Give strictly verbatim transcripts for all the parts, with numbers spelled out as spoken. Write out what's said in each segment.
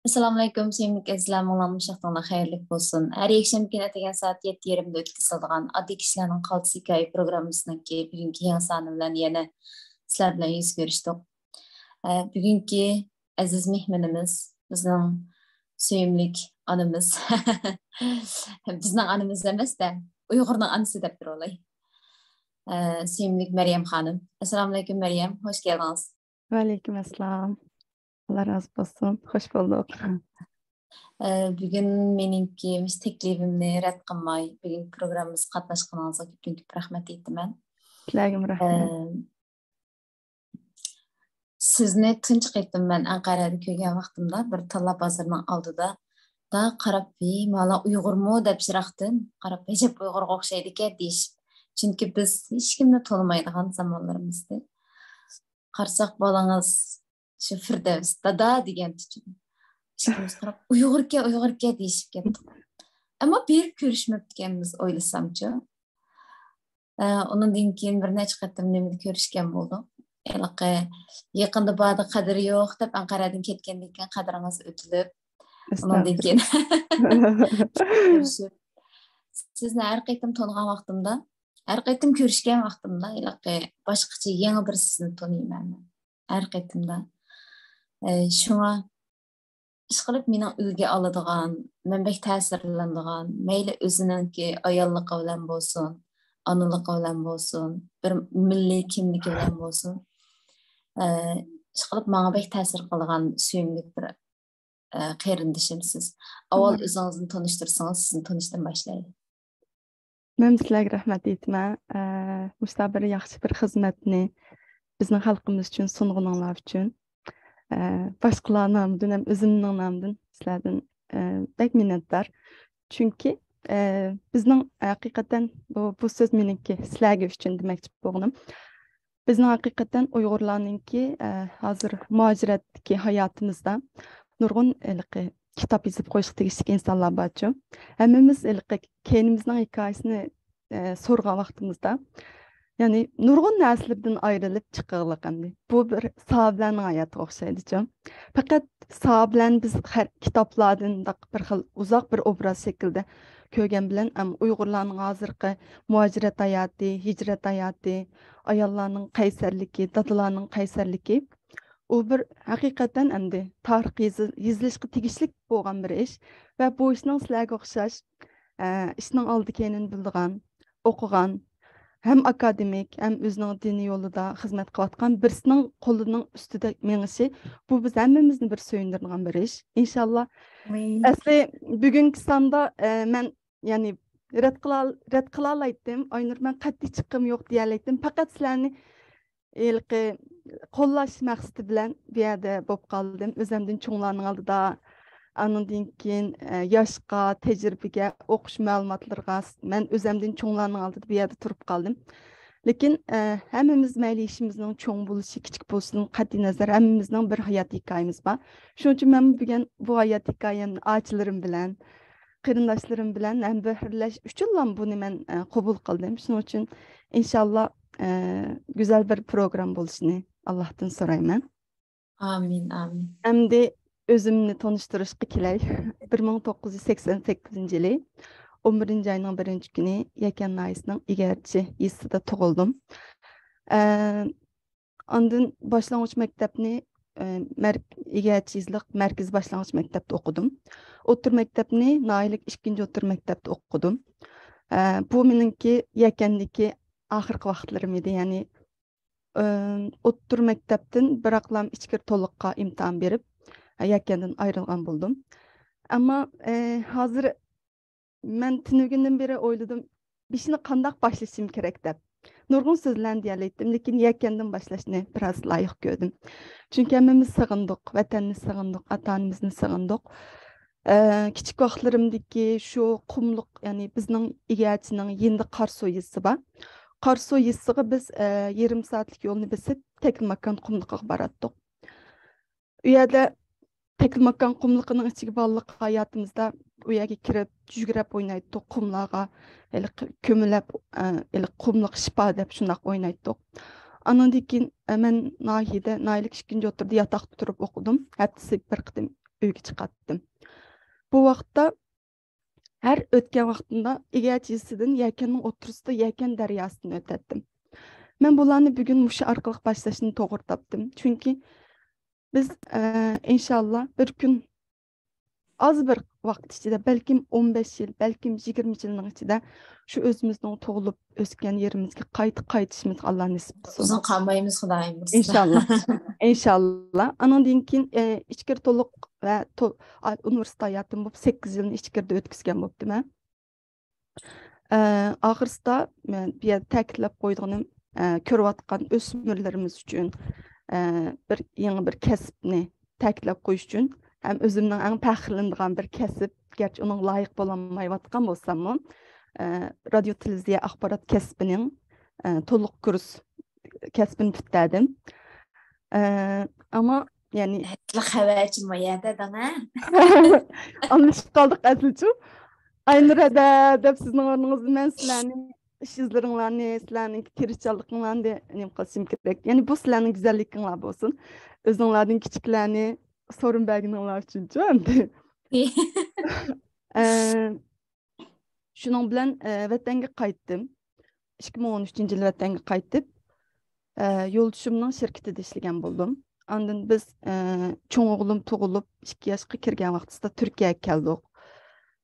ئەسسالامۇئەلەيكۇم، سۆيۈملۈك ئەزىزلەر، مۇڭلارنىڭ شادلىقىدا خەيرلىك بولسۇن. ھەر يەكشەنبە كۈنى ئەتىگەن سائەت يەتتە يېرىمدە ئۆتكۈزۈلىدىغان ئاددىي كىشىلەرنىڭ قالتىس ھېكايە پروگراممىسىنىڭكى بۈگۈنكى يېڭى سانى بىلەن يەنە سىلەر بىلەن يۈز كۆرۈشتۇق. ئە، بۈگۈنكى ئەزىز مېھمىنىمىز بىزنىڭ سۆيۈملۈك ئانىمىز. بىزنىڭ ئانىمىز ئەمەس-دە، ئۇيغۇرنىڭ ئانىسى دەپ تۇرالاي. ئە، سۆيۈملۈك مەريەم خانىم. ئەسسالامۇئەلەيكۇم مەريەم، خوش كەلدىڭىز. ۋەئەلەيكۇم ئەسسالام. ئاللا رازى بولسۇن. خوش بولدۇق. ئە، بۈگۈن مېنىڭكى مۇشۇ تەكلىپىمنى رەت قىلماي، بۈگۈنكى پروگراممىمىزغا قاتناشقىنىڭىزغا كۆپتىن كۆپ رەھمەت ئېيتىمەن. سىلەرگىمۇ رەھمەت. ئە، سىزنى تۇنجى قېتىم مەن ئەنقەرەدە كۆرگەن ۋاقتىمدا بىر تاللا بازىرىنىڭ ئالدىدا، دا قاراپ، ۋى، مالا ئۇيغۇرمۇ دەپ يىراقتىن قاراپ، ئەجەب ئۇيغۇرغا ئوخشايدىكەن دېيىشىپ. چۈنكى بىز ھېچكىمنى تونۇمايدىغان زامانلىرىمىزدى. قارىساق بالىڭىز شۇ فىردەۋس دادا دېگەن ئۈچۈن. ئىككىمىز قاراپ، ئۇيغۇركەن، ئۇيغۇركەن دېيىشىپ كەتتۇق. ئەمما بېرىپ كۆرۈشمەپتىكەنمىز ئويلىسامچۇ. ئە، ئۇنىڭدىن كېيىن بىر نەچچە قېتىم نېمىدە كۆرۈشكەن بولدۇق. ھېلىقى يېقىندا باردا قەدرى يوق دەپ ئەنقەرەدىن كەتكەندىن كېيىن قەدرىڭىز ئۆتۈلۈپ، ئۇنىڭدىن كېيىن كۆرۈشۈپ. سىزنى ھەر قېتىم تونۇغان ۋاقتىمدا، ھەر قېتىم كۆرۈشكەن ۋاقتىمدا ھېلىقى باشقىچە يېڭى بىر سىزنى تونۇيمەن مەن. ھەر قېتىمدا. ئە، شۇڭا ئىشقىلىپ مېنىڭ ئۈلگە ئالىدىغان، مەن بەك تەسىرلىنىدىغان، مەيلى ئۆزىنىڭكى ئاياللىقى بىلەن بولسۇن، ئانىلىقى بىلەن بولسۇن، بىر مىللىي كىملىكى بىلەن بولسۇن. ئە، ئىشقىلىپ ماڭا بەك تەسىر قىلىدىغان سۆيۈملۈك بىر، ئە، قېرىندىشىم سىز. ئاۋۋال ئۆزىڭىزنى تونۇشتۇرسىڭىز، سىزنى تونۇشتىن باشلايلى. مەن سىلەرگە رەھمەت ئېيتىمەن. ئە، مۇشۇنداق بىر ياخشى بىر خىزمەتنى بىزنىڭ خەلقىمىز ئۈچۈن سۇنغىنىڭلار ئۈچۈن. ئە، باشقىلار نامىدىن ھەم ئۆزۈمنىڭ نامىدىن سىلەردىن، ئە، بەك مىننەتدار. چۈنكى، ئە، بىزنىڭ ھەقىقەتەن بۇ، بۇ سۆز مېنىڭكى، سىلەرگە ئۈچۈن دېمەكچى بولغىنىم. بىزنىڭ ھەقىقەتەن ئۇيغۇرلارنىڭكى، ئە، ھازىر مۇھاجىرەتتىكى ھاياتىمىزدا نۇرغۇن ھېلىقى كىتاب يېزىپ قويۇشقا تېگىشلىك ئىنسانلار بارچۇ. ھەممىمىز ھېلىقى كەينىمىزنىڭ ھېكايىسىنى، ئە، سورىغان ۋاقتىمىزدا، يەنى نۇرغۇن نەرسىلەردىن ئايرىلىپ چىقىغلىق ئەمدى. بۇ بىر ساھابىلەرنىڭ ھاياتىغا ئوخشايدىچۇ. پەقەت ساھابىلەرنى بىز ھەر كىتابلاردىن بىر خىل ئۇزاق بىر ئوبراز شەكلىدە كۆرگەن بىلەن، ئەم، ئۇيغۇرلارنىڭ ھازىرقى مۇھاجىرەت ھاياتى، ھىجرەت ھاياتى، ئاياللارنىڭ قەيسەرلىكى، دادىلارنىڭ قەيسەرلىكى، ئۇ بىر ھەقىقەتەن ئەمدى تارىخ يېزىل-، يېزىلىشقا تېگىشلىك بولغان بىر ئىش. ۋە بۇ ئىشنىڭ سىلەرگە ئوخشاش، ئە، ئىشنىڭ ئالدى كەينىنى بىلىدىغان، ئوقۇغان، ھەم ئاكادېمىك، ھەم ئۆزىنىڭ دىنىي يولىدا خىزمەت قىلىۋاتقان بىرسىنىڭ قولىنىڭ ئۈستىدە مېڭىشى، بۇ بىز ھەممىمىزنى بىر سۆيۈندۈرىدىغان بىر ئىش. ئىنشاللا. ئەسلى بۈگۈنكى ساندا، ئە، مەن، يەنى، رەت قىلال-، رەت قىلالايتتىم. ئاينۇر، مەن قەتئىي چىققۇم يوق دېيەلەيتتىم. پەقەت سىلەرنى ھېلىقى قوللاش مەقسىتى بىلەن بۇ يەردە بولۇپ قالدىم. ئۆزۈمدىن چوڭلارنىڭ ئالدىدا، ئانىڭدىن كېيىن، ئە، ياشقا، تەجرىبىگە، ئوقۇش مەلۇماتلىرىغا مەن ئۆزۈمدىن چوڭلارنىڭ ئالدىدا بۇ يەردە تۇرۇپ قالدىم. لېكىن، ئە، ھەممىمىز مەيلى ئىشىمىزنىڭ چوڭ بولۇشى، كىچىك بولۇشىدىن قەتئىينەزەر، ھەممىمىزنىڭ بىر ھايات ھېكايىمىز بار. شۇنىڭ ئۈچۈن مەن بۈگۈن بۇ ھايات ھېكايەمنى ئاچىلىرىم بىلەن، قېرىنداشلىرىم بىلەن ھەمبەھىرلەش ئۈچۈنلا بۇنى مەن، ئە، قوبۇل قىلدىم. شۇنىڭ ئۈچۈن ئىنشاللا، ئە، گۈزەل بىر پروگرام بولۇشىنى ئاللاھتىن سورايمەن. ئامىن، ئامىن. ئەمدى ئۆزۈمنى تونۇشتۇرۇشقا كېلەي. بىر مىڭ توققۇز يۈز سەكسەن سەككىزىنچى يىلى ئون بىرىنچى ئاينىڭ بىرىنچى كۈنى يەكەن ناھىيەسىنىڭ ئىگەرچى يېزىسىدا تۇغۇلدۇم. ئە، ئاندىن باشلانغۇچ مەكتەپنى، ئە، مەر-، ئىگەرچى يېزىلىق مەركىزىي باشلانغۇچ مەكتەپتە ئوقۇدۇم. ئوتتۇرا مەكتەپنى ناھىيەلىك ئىككىنچى ئوتتۇرا مەكتەپتە ئوقۇدۇم. ئە، بۇ مېنىڭكى يەكەندىكى ئاخىرقى ۋاقىتلىرىم ئىدى. يەنى، ئە، ئوتتۇرا مەكتەپتىن بىراقلام ئىچكىرى تولۇققا ئىمتىھان بېرىپ، ئە، يەكەندىن ئايرىلغان بولدۇم. ئەمما، ئە، ھازىر مەن تۈنۈگۈندىن بېرى ئويلىدىم، بېشىنى قانداق باشلىشىم كېرەك دەپ. نۇرغۇن سۆزلەرنى دېيەلەيتتىم، لېكىن يەكەندىن باشلاشنى بىراز لايىق كۆردۈم. چۈنكى ھەممىمىز سېغىندۇق، ۋەتەننى سېغىندۇق، ئاتا-ئانىمىزنى سېغىندۇق. ئە، كىچىك ۋاقىتلىرىمدىكى شۇ قۇملۇق، يەنى بىزنىڭ ئىگەرچىنىڭ يېنىدا قاراسۇ يېزىسى بار. قاراسۇ يېزىسىغا بىز، ئە، يېرىم سائەتلىك يولنى بېسىپ، تەكلىماكان قۇملۇقىغا باراتتۇق. ئۇ يەردە تەكلىماكان قۇملۇقىنىڭ ئىچىگە بالىلىق ھاياتىمىزدا ئۇ يەرگە كىرىپ، جۈگرەپ ئوينايتتۇق، قۇملارغا، ھېلىقى كۆمۈلەپ، ئە، ھېلىقى قۇملۇق شىپا دەپ شۇنداق ئوينايتتۇق. ئانىڭدىن كېيىن، ئە، مەن ناھىيەدە، ناھىيەلىك ئىككىنچى ئوتتۇرىدا ياتاقتا تۇرۇپ ئوقۇدۇم. ھەپتىسىگە بىر قېتىم ئۆيگە چىقاتتىم. بۇ ۋاقىتتا ھەر ئۆتكەن ۋاقتىمدا ئىگەچى يېزىسىدىن يەكەننىڭ ئوتتۇرىسىدا يەكەن دەرياسىدىن ئۆتەتتىم. مەن بۇلارنى بۈگۈن مۇشۇ ئارقىلىق باشلاشنى توغرا تاپتىم. چۈنكى بىز، ئە، ئىنشاللا بىر كۈن، ئاز بىر ۋاقىت ئىچىدە، بەلكىم ئون بەش يىل، بەلكىم يىگىرمە يىلنىڭ ئىچىدە شۇ ئۆزىمىزنىڭ تۇغۇلۇپ ئۆسكەن يېرىمىزگە قايتا قايتىشىمىزغا ئاللا نېسىپ قىلسۇن. ئۇزۇن قالمايمىز، خۇدايىم بۇيرۇسا. ئىنشاللا. ئىنشاللا. ئانىڭدىن كېيىن، ئە، ئىچكىرى تولۇق ۋە تو-، ئا-، ئۇنىۋېرسىتېت ھاياتىم بولۇپ سەككىز يىلنى ئىچكىرىدە ئۆتكۈزگەن بوپتىمەن. ئە، ئاخىرسىدا مەن بۇ يەردە تەكىتلەپ قويىدىغىنىم، ئە، كۆرۈۋاتقان ئۆسمۈرلىرىمىز ئۈچۈن، ئە، بىر يېڭى بىر كەسىپنى تەكىتلەپ قويۇش ئۈچۈن ھەم ئۆزۈمنىڭ ئەڭ پەخىرلىنىدىغان بىر كەسىپ، گەرچە ئۇنىڭغا لايىق بولالمايۋاتقان بولساممۇ، ئە، رادىيو تېلېۋىزىيە ئاخبارات كەسپىنىڭ، ئە، تولۇق كۇرس كەسپىنى پۈتتۈردۈم. ئە، ئەمما، يەنى، ھەتتىلا خەۋەرچى ما يەردە دەڭە. ئالمىشىپ قالدۇق ئەسلىچۇ. ئاينۇر ھەدە دەپ سىزنىڭ ئورنىڭىزدا مەن سىلەرنىڭ ئىش ئىزلىرىڭلارنى، سىلەرنىڭ تىرىشچانلىقىڭلارنى نېمە قىلىشىم كېرەك؟ يەنى بۇ سىلەرنىڭ گۈزەللىكىڭلار بولسۇن. ئۆزۈڭلاردىن كىچىكلەرنى سورۇن بەرگىنىڭلار ئۈچۈنچۇ ئەمدى. ئە، شۇنىڭ بىلەن، ئە، ۋەتەنگە قايتتىم. ئىككى مىڭ ئون ئۈچىنچى يىلى ۋەتەنگە قايتىپ، ئە، يولدىشىمنىڭ شىركىتىدە ئىشلىگەن بولدۇم. ئاندىن بىز، ئە، چوڭ ئوغلۇم تۇغۇلۇپ، ئىككى ياشقا كىرگەن ۋاقتىسىدا تۈركىيەگە كەلدۇق.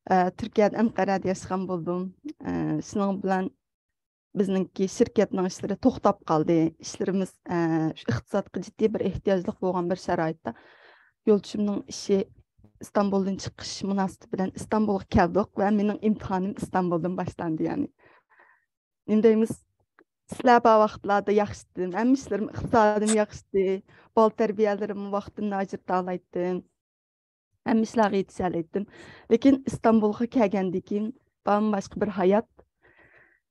ئە، تۈركىيەدە ئەنقەرەدە ياشىغان بولدۇم. ئە، شۇنىڭ بىلەن بىزنىڭكى شىركەتنىڭ ئىشلىرى توختاپ قالدى. ئىشلىرىمىز، ئە، شۇ ئىقتىسادقا جىددىي بىر ئېھتىياجلىق بولغان بىر شارائىتتا يولدىشىمنىڭ ئىشى ئىستانبۇلدىن چىقىش مۇناسىۋىتى بىلەن ئىستانبۇلغا كەلدۇق ۋە مېنىڭ ئىمتىھانىم ئىستانبۇلدىن باشلاندى، يەنى. نېمە دەيمىز؟ ئىشلار بار ۋاقىتلاردا ياخشىتىم. ھەممە ئىشلىرىم، ئىقتىسادىم ياخشىتى. بالا تەربىيەلىرىم ۋاقتىمنى ئاجرىتالايتتىم. ھەممە ئىشلارغا يېتىشەلەيتتىم. لېكىن ئىستانبۇلغا كەلگەندىن كېيىن بامباشقا بىر ھايات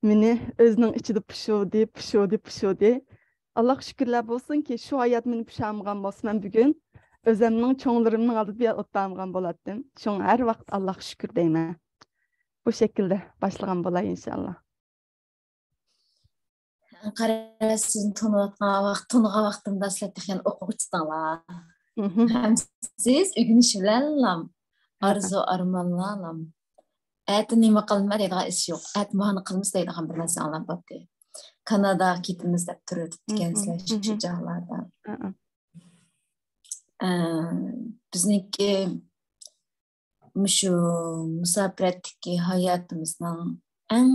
مېنى ئۆزىنىڭ ئىچىدە پۇشۇدى، پۇشۇدى، پۇشۇدى. ئاللاغا شۈكۈرلەر بولسۇنكى، شۇ ھايات مېنى پۇشامىغان بولسا، مەن بۈگۈن ئۆزەمنىڭ چوڭلىرىمنىڭ ئالدىدا بۇ يەردە ئولتۇرالمىغان بولاتتىم. شۇڭا ھەر ۋاقىت ئاللاغا شۈكۈر دەيمەن. بۇ شەكىلدە باشلىغان بولاي، ئىنشاللا. ئەنقەرە سىزنى تونۇۋاتقان ۋاقىت، تونۇغان ۋاقتىمدا سىلەر تېخى يەنە ئوقۇغۇچىدىڭلار. مهم. ھەم سىز ئۆگىنىش بىلەنلا ھە. ئارزۇ ئارمانلارلا. ئەتە نېمە قىلىمەن دەيدىغان ئىش يوق. ئەتە مانى قىلىمىز دەيدىغان بىر نەرسەڭلار بار ئىدى. كاناداغا كېتىمىز دەپ تۇرۇۋېتىپتىكەنسىلەر مهم. شۇ چاغلاردا. ھە، ھە. ئە، بىزنىڭكى مۇشۇ مۇساپىرەتتىكى ھاياتىمىزنىڭ ئەڭ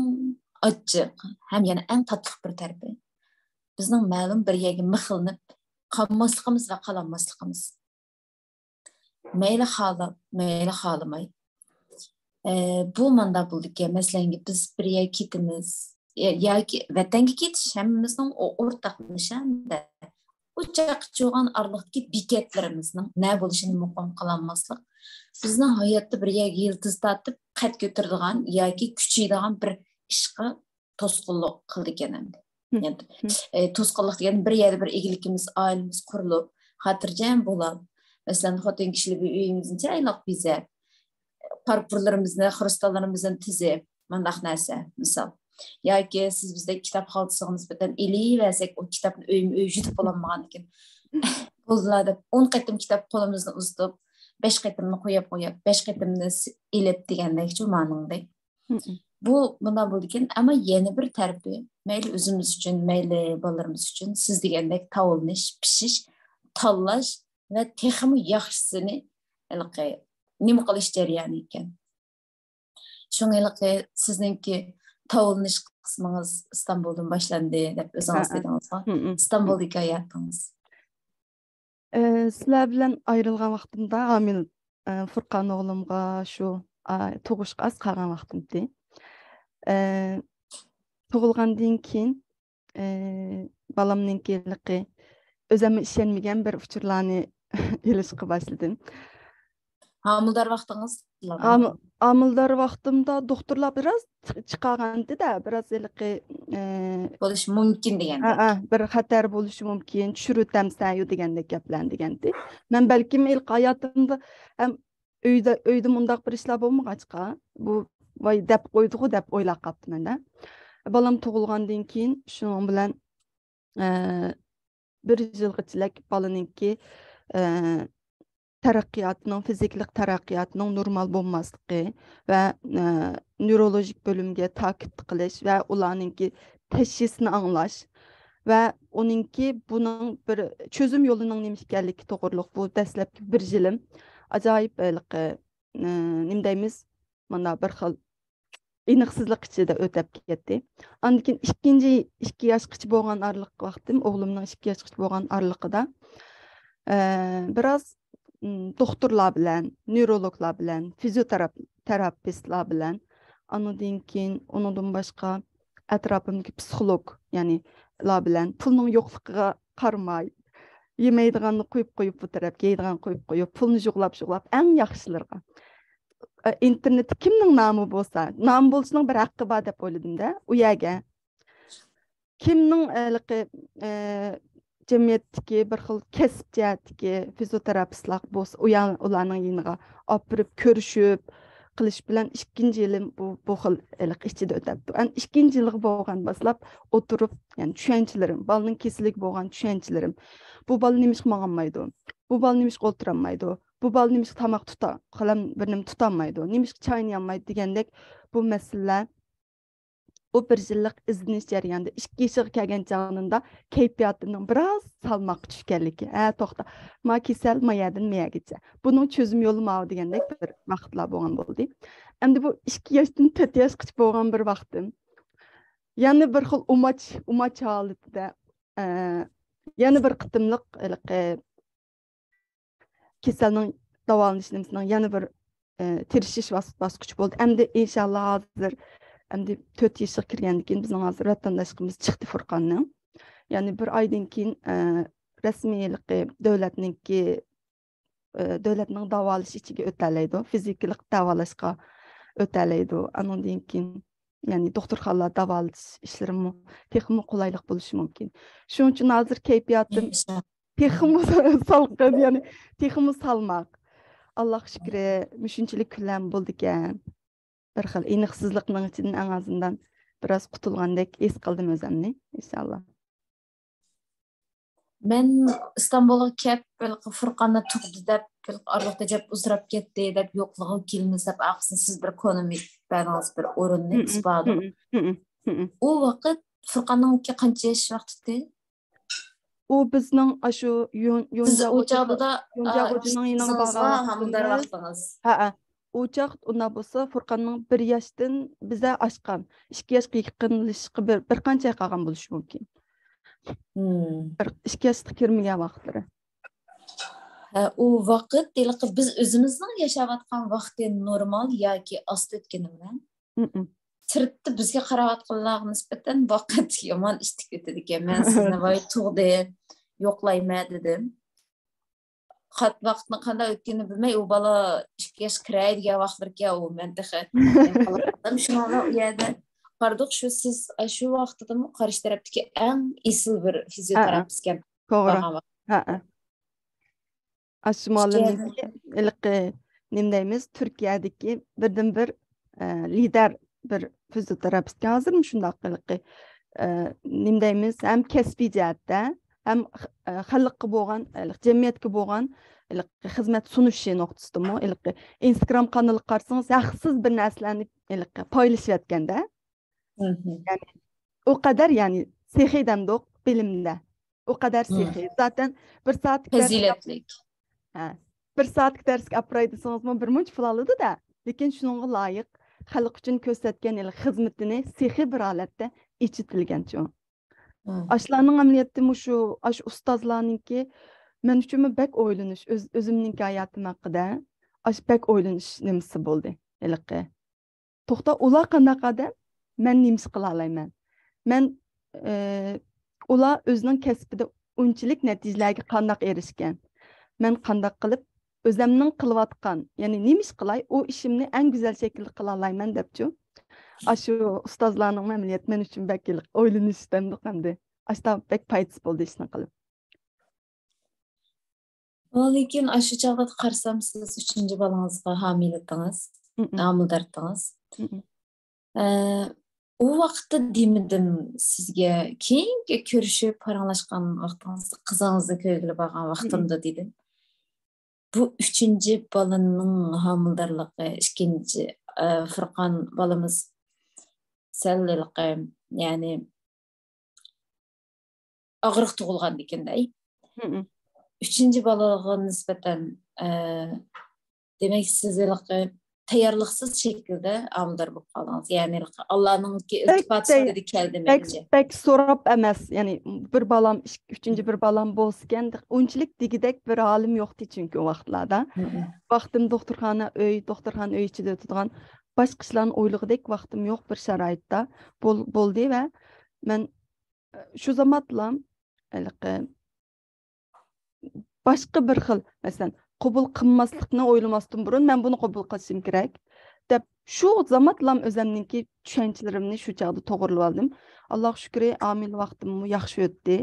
ئاچچىق ھەم يەنە ئەڭ تاتلىق بىر تەرىپى، بىزنىڭ مەلۇم بىر يەرگە مىخلىنىپ قالماسلىقىمىز ۋە قالالماسلىقىمىز. مەيلى خالاپ، مەيلى خالىماي. ئە، بۇ مانداق بولىدىكەن، مەسىلەن، بىز بىر يەرگە كېتىمىز، يا-، ياكى ۋەتەنگە كېتىش ھەممىمىزنىڭ ئو-، ئورتاق نىشانىدە. ئۇ چاقچۇغان ئارىلىقتىكى بېكەتلىرىمىزنىڭ نە بولۇشىنى مۇقىم قىلالماسلىق، بىزنىڭ ھاياتتا بىر يەرگە يىلتىز تارتىپ، قەد كۆتۈرىدىغان ياكى كۈچەيدىغان بىر ئىشقا توسقۇنلۇق قىلىدىكەن ئەمدى. مم. يەنى، مم. ئە، توسقۇنلۇق دېگەن بىر يەردە بىر ئىگىلىكىمىز، ئائىلىمىز قۇرۇلۇپ، خاتىرجەم بولاپ، مەسىلەن، خوتۇن كىشىلەر بىر ئۆيىمىزنى چىرايلىق بېزەپ، پارپۇرلىرىمىزنى، خرۇستاللىرىمىزنى تىزىپ، مۇنداق نەرسە، مىسال. ياكى سىز بىزدەك كىتاب خالتىسىغىمىز بىردەم ئېلىۋەرسەك، ئۇ كىتابنى ئۆيمۇ ئۆي يۇتۇپ بولالمىغاندىكىن، بولدىلا دەپ، ئون قېتىم كىتاب قولىمىزنى ئۇزىتىپ، بەش قېتىمنى قويۇپ، قويۇپ، بەش قېتىمنى س-، ئېلىپ دېگەندەكچۇ مانىڭدەك. مم. بۇ مۇنداق بولىدىكەن، ئەمما يەنە بىر تەرىپى، مەيلى ئۆزىمىز ئۈچۈن، مەيلى بالىلىرىمىز ئۈچۈن، سىز دېگەندەك تاۋلىنىش، پىشىش، تاللاش ۋە تېخىمۇ ياخشىسىنى ھېلىقى نېمە قىلىش جەريانى ئىكەن. شۇڭا ھېلىقى سىزنىڭكى تاۋلىنىش قىسمىڭىز ئىستانبۇلدىن باشلاندى دەپ ئۆزىڭىز ھە، ھە. دېدىڭىزغۇ؟ مم، مم. ئىستانبۇلدىكى ھاياتىڭىز. ئە، سىلەر بىلەن ئايرىلغان ۋاقتىمدا ھامىلە، ئە، فۇرقان ئوغلۇمغا شۇ، ئا، تۇغۇشقا ئاز قالغان ۋاقتىمتى. ئە، تۇغۇلغاندىن كېيىن، ئە، بالامنىڭكى ھېلىقى ئۆزۈممۇ ئىشەنمىگەن بىر ئۇچۇرلارنى ئېلىشقا باشلىدىم. ھامىلىدار ۋاقتىڭىز؟ ھامىلىدار ۋاقتىمدا دوختۇرلار بىراز چىقارغانتى-دە، بىراز ھېلىقى، ئە، بولۇشى مۇمكىن دېگەندەك. ھە، ھە، بىر خەتەر بولۇشى مۇمكىن، چۈشۈرۈۋېتەمسەن يۇ دېگەندەك گەپلەرنى دېگەنتى. مەن بەلكىم ھېلىقى ھاياتىمدا ھەم ئۆيدە، ئۆيدە مۇنداق بىر ئىشلار بولمىغاچقا، بۇ، ۋاي، دەپ قويدىغۇ دەپ ئويلاپ قاپتىمەن-دە. بالام تۇغۇلغاندىن كېيىن شۇنىڭ بىلەن، ئە، بىر يىلغىچىلىك بالىنىڭكى، ئە، تەرەققىياتىنىڭ، فىزىكىلىق تەرەققىياتىنىڭ نورمال بولماسلىقى ۋە، ئە، نېۋرولوگىك بۆلۈمگە تاكىد قىلىش ۋە ئۇلارنىڭكى تەشخىسىنى ئاڭلاش ۋە ئۇنىڭكى بۇنىڭ بىر چۆزۈم يولىنىڭ نېمە ئىكەنلىكى توغرۇلۇق بۇ دەسلەپكى بىر يىلىم ئاجايىپ ھېلىقى، ئە، نېمە دەيمىز، مانا بىر خىل ئېنىقسىزلىق ئىچىدە ئۆتەپ كەتتى. ئاندىن كېيىن ئىككىنچى، ئىككى ياشقىچە بولغان ئارىلىق ۋاقتىم، ئوغلۇمنىڭ ئىككى ياشقىچە بولغان ئارىلىقىدا، ئە، بىراز، م، دوختۇرلار بىلەن، نېۋرولوگلار بىلەن، فىزىيوتېراپ-، تېراپىستلار بىلەن، ئاندىن كېيىن ئۇنىڭدىن باشقا ئەتراپىمدىكى پسىخولوگ، يەنى لار بىلەن پۇلنىڭ يوقلۇقىغا قارىماي، يېمەيدىغاننى قويۇپ قويۇپ بۇ تەرەپكە، يەيدىغاننى قويۇپ قويۇپ، پۇلنى جۇغلاپ جۇغلاپ، ئىنتېرنېتتە كىمنىڭ نامى بولسا، نامى بولۇشنىڭ بىر ھەققى بار دەپ ئويلىدىم-دە، ئۇ يەرگە. كىمنىڭ ھېلىقى، ئە، جەمئىيەتتىكى بىر خىل كەسىپ جەھەتتىكى فىزىيوتېراپىستلار بولسا، ئۇ يا-، ئۇلارنىڭ يېنىغا ئاپىرىپ كۆرۈشۈپ قىلىش بىلەن ئىككىنچى يىلىم بۇ، بۇ خىل ھېلىقى ئىچىدە ئۆتەپتۇ. ئەمدى ئىككىنچى يىلغا بولغان باشلاپ ئولتۇرۇپ، يەنى چۈشەنچىلىرىم، بالىنىڭ كېسىلىگە بولغان چۈشەنچىلىرىم، بۇ بالا نېمىشقا ماڭالمايدۇ؟ بۇ بالا نېمىشقا ئولتۇرالمايدۇ؟ بۇ بالا نېمىشقا تاماق تۇتا-، قەلەم بىر نېمە تۇتالمايدۇ؟ نېمىشقا چاينىيالمايدۇ دېگەندەك بۇ مەسىلىلەر ئۇ بىر يىللىق ئىزدىنىش جەريانىدا ئىككى يېشىغا كەلگەن چاغلىرىدا كەيپىياتىنىڭ بىراز سالماققا چۈشكەنلىكى، ھە، توختا، ما كېسەل ما يەردىن ما يەرگىچە. بۇنىڭ چۆزۈم يولى ماۋۇ دېگەندەك بىر ۋاقىتلار بولغان بولدى. ئەمدى بۇ ئىككى ياشتىن تۆت ياشقىچە بولغان بىر ۋاقتىم. يەنە بىر خىل ئۇماچ، ئۇماچ ھالىتىدە، ئە، يەنە بىر قېتىملىق ھېلىقى كېسەلنىڭ داۋالىنىش نېمىسىنىڭ يەنە بىر، ئە، تىرىشىش باس-، باسقۇچى بولدى. ئەمدى ئىنشاللا ھازىر، ئەمدى تۆت يېشىغا كىرگەندىن كېيىن بىزنىڭ ھازىر ۋەتەنداشلىقىمىز چىقتى فۇرقاننىڭ. يەنى بىر ئايدىن كېيىن، ئە، رەسمىي ھېلىقى دۆلەتنىڭكى، ئە، دۆلەتنىڭ داۋالىشى ئىچىگە ئۆتەلەيدۇ، فىزىكىلىق داۋالاشقا ئۆتەلەيدۇ. ئانىڭدىن كېيىن، يەنى دوختۇرخانىلار داۋالىتىش ئىشلىرىمۇ تېخىمۇ قولايلىق بولۇشى مۇمكىن. شۇنىڭ ئۈچۈن ھازىر كەيپىياتىم تېخىمۇ سالقىن، يەنى تېخىمۇ سالماق. ئاللاغا شۈكرى، مۇشۇنچىلىك كۈنلەرمۇ بولىدىكەن. بىر خىل ئېنىقسىزلىقنىڭ ئىچىدىن ئەڭ ئازىندىن بىراز قۇتۇلغاندەك ھېس قىلدىم ئۆزۈمنى، ئىنشاللا. مەن ئىستانبۇلغا كەپ، ھېلىقى فۇرقاننى تۇغدى دەپ، ھېلىقى ئارىلىقتا جەپ ئۇزىراپ كەتتى دەپ، يوقلىغىلى كېلىمىز دەپ، ئارقىسىدىن سىز بىر كونىمى بەردىڭىز، بىر ئورۇننى، سپادا. ئۇ ۋاقىت فۇرقاننىڭكى قانچە ياش ۋاقتىتى؟ ئۇ بىزنىڭ ئاشۇ يون-، سىز ئۇ يونجاغوجا-، چاغدا، ئا، يونجاغوجىنىڭ يېنىغا قىزىڭىزغا بارغان ھامىلىدار ۋاقتىمىز. ۋاقتىڭىز. ھەئە. ئۇ چاغ ئۇنداق بولسا فۇرقاننىڭ بىر ياشتىن بىزە ئاشقان، ئىككى ياشقا يېقىنلىشىشقا بىر، بىر قانچە ئاي قالغان بولۇشى مۇمكىن. مم. بىر ئىككى ياشقا كىرمىگەن ۋاقىتلىرى. ھە، ئۇ ۋاقىت ھېلىقى بىز ئۆزىمىزنىڭ ياشاۋاتقان ۋاقتى نورمال ياكى ئاستا ئۆتكىنى بىلەن، مم. سىرتتا بىزگە قاراۋاتقانلارغا نىسبەتەن ۋاقىت يامان ئىتتىك ئۆتىدىكەن. مەن سىزنى ۋاي تۇغدى، يوقلايمەن دېدىم. قات-، ۋاقىتنىڭ قانداق ئۆتكىنىنى بىلمەي، ئۇ بالا ئىككى ياشقا كىرەي دېگەن ۋاقىتلىرىكەن، ئۇ مەن تېخى شۇنىڭغا ئۇ يەردە قارىدۇق. شۇ سىز، شۇ ۋاقتىدىمۇ قارشى تەرەپتىكى ئەڭ ئېسىل بىر فىزىيوتېراپىستكەن توغرا. بارغان ۋاقىت. ھەئە. ئاشۇ مۇئەللىمنىڭكى ھېلىقى نېمە دەيمىز، تۈركىيەدىكى بىردىنبىر، ئە، لىدەر بىر فىزىيوتېراپىستكەن. ھازىرمۇ شۇنداق ھېلىقى، ئە، نېمە دەيمىز، ھەم كەسپىي جەھەتتە، ھەم خ-، ئە، خەلققە بولغان، ھېلىقى جەمئىيەتكە بولغان ھېلىقى خىزمەت سۇنۇشى نۇقتىسىدىمۇ ھېلىقى ئىنستاگرام قانىلىغا قارىسىڭىز، ھەقسىز بىر نەرسىلەرنى ھېلىقى پايلىشىۋەتكەندە. يەنى ئۇ قەدەر، يەنى سېخىي دەمدۇق بىلىمدە. ئۇ قەدەر سېخىي. زاتەن بىر سائەتلىك دەرس پەزىلەتلىك. ھە. بىر سائەتلىك دەرسكە ئاپىراي دېسىڭىزمۇ بىر مۇنچە پۇل ئالىدۇ-دە. لېكىن شۇنىڭغا لايىق خەلق ئۈچۈن كۆرسەتكەن ھېلىقى خىزمىتىنى سېخىي بىر ھالەتتە ئېچىتىلگەنچۇ. ئاشۇلارنىڭ ئەمەلىيەتتە مۇشۇ، ئاشۇ ئۇستازلارنىڭكى مەن ئۈچۈنمۇ بەك ئويلىنىش، ئۆز-، ئۆزۈمنىڭكى ھاياتىم ھەققىدە ئاشۇ بەك ئويلىنىش نېمىسى بولدى ھېلىقى. توختا، ئۇلار قانداق ئادەم؟ مەن نېمە ئىش قىلالايمەن؟ مەن، ئى، ئۇلار ئۆزىنىڭ كەسپىدە ئۇنچىلىك نەتىجىلەرگە قانداق ئېرىشكەن؟ مەن قانداق قىلىپ ئۆزەمنىڭ قىلىۋاتقان، يەنى نېمە ئىش قىلاي، ئۇ ئىشىمنى ئەڭ گۈزەل شەكىلدە قىلالايمەن دەپچۇ. ئاشۇ ئۇستازلارنىڭ ئەمەلىيەت مەن ئۈچۈن بەك ئويلىنىش دەمدۇق ئەمدى. ئاشتا بەك پايدىسى بولدى ئىشنى قىلىپ. لېكىن ئاشۇ چاغدا قارىسام، سىز ئۈچىنچى بالىڭىزغا ھامىلە ئىدىڭىز، ھامىلىدار ئىدىڭىز. ئە، ئۇ ۋاقىتتا دېمىدىم سىزگە، كېيىنكى كۆرۈشۈپ پاراڭلاشقان ۋاقتىڭىزدا، قىزىڭىزنى كۆرگىلى بارغان ۋاقتىمدا دېدىم. بۇ ئۈچىنچى بالىنىڭ ھامىلىدارلىقى، ئىككىنچى، ئە، فۇرقان بالىمىز سەل ھېلىقى، يەنى ئاغرىق تۇغۇلغاندىكىن-دە. ئۈچىنچى بالىغا نىسبەتەن، ئە، دېمەك، سىز ھېلىقى تەييارلىقسىز شەكىلدە ھامىلىدار بولۇپ قالدىڭىز. يەنى ھېلىقى ئاللانىڭكى بەك، ئىلتىپاتى بەك، سۈپىتىدە كەلدى بەك، مېنىڭچە. بەك سوراپ ئەمەس. يەنى بىر بالام، ئىك-، ئۈچىنچى بىر بالام بولسىكەن، ئۇنچىلىك دېگۈدەك بىر ھالىم يوقتى چۈنكى ئۇ ۋاقىتلاردا. ۋاقتىم دوختۇرخانا، ئۆي، دوختۇرخانا، ئۆي ئىچىدە ئۆتىدىغان، باشقا ئىشلارنى ئويلىغۇدەك ۋاقتىم يوق بىر شارائىتتا بول-، بولدى ۋە مەن شۇ زامانلا ھېلىقى باشقا بىر خىل، مەسىلەن، قوبۇل قىلماسلىقنى ئويلىماستىن بۇرۇن، مەن بۇنى قوبۇل قىلىشىم كېرەك، دەپ، شۇ زامانلام ئۆزەمنىڭكى چۈشەنچىلىرىمنى شۇ چاغدا توغرىلىۋالدىم. ئاللاغا شۈكرى، ھامىلە ۋاقتىممۇ ياخشى ئۆتتى.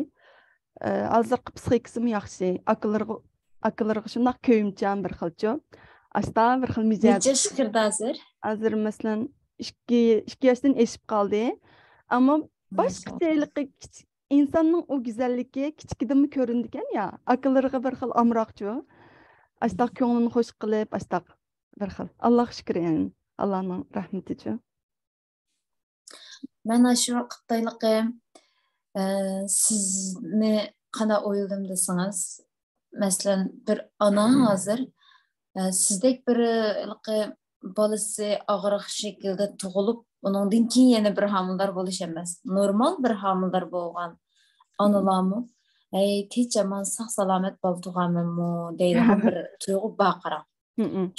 ئە، ھازىرقى پسىخىكىسىمۇ ياخشى. ئاكىلىرىغا، ئاكىلىرىغا شۇنداق كۆيۈمچان بىر خىلچۇ. ئاشتا بىر خىل مىجەز. نەچچە ياشقا كىردى ھازىر؟ ھازىر، مەسىلەن، ئىككى، ئىككى ياشتىن ئېشىپ قالدى. ئەمما باشقىچە ماشائاللا. ھېلىقى كىچىك، ئىنساننىڭ ئۇ گۈزەللىكى كىچىكىدىنمۇ كۆرۈنىدىكەن يا، ئاكىلىرىغا بىر خىل ئامراقچۇ. ئاشتاق كۆڭلىنى خوش قىلىپ، ئاشتاق بىر خىل. ئاللاغا شۈكرى، يەنى ئاللانىڭ رەھمىتىچۇ. مەن ئاشۇ ۋاقىتتا ھېلىقى، ئە، سىزنى قانداق ئويلىدىم دېسىڭىز، مەسىلەن، بىر ئانا ھازىر، ئە، سىزدەك بىر ھېلىقى بالىسى ئاغرىق شەكىلدە تۇغۇلۇپ، ئۇنىڭدىن كېيىن يەنە بىر ھامىلىدار بولۇش ئەمەس، نورمال بىر ھامىلىدار بولغان ئانىلارمۇ، ھەي، تىنچ ئامان، ساق-سالامەت بالا تۇغارمەنمۇ دەيدىغان بىر تۇيغۇ بار، قاراڭ.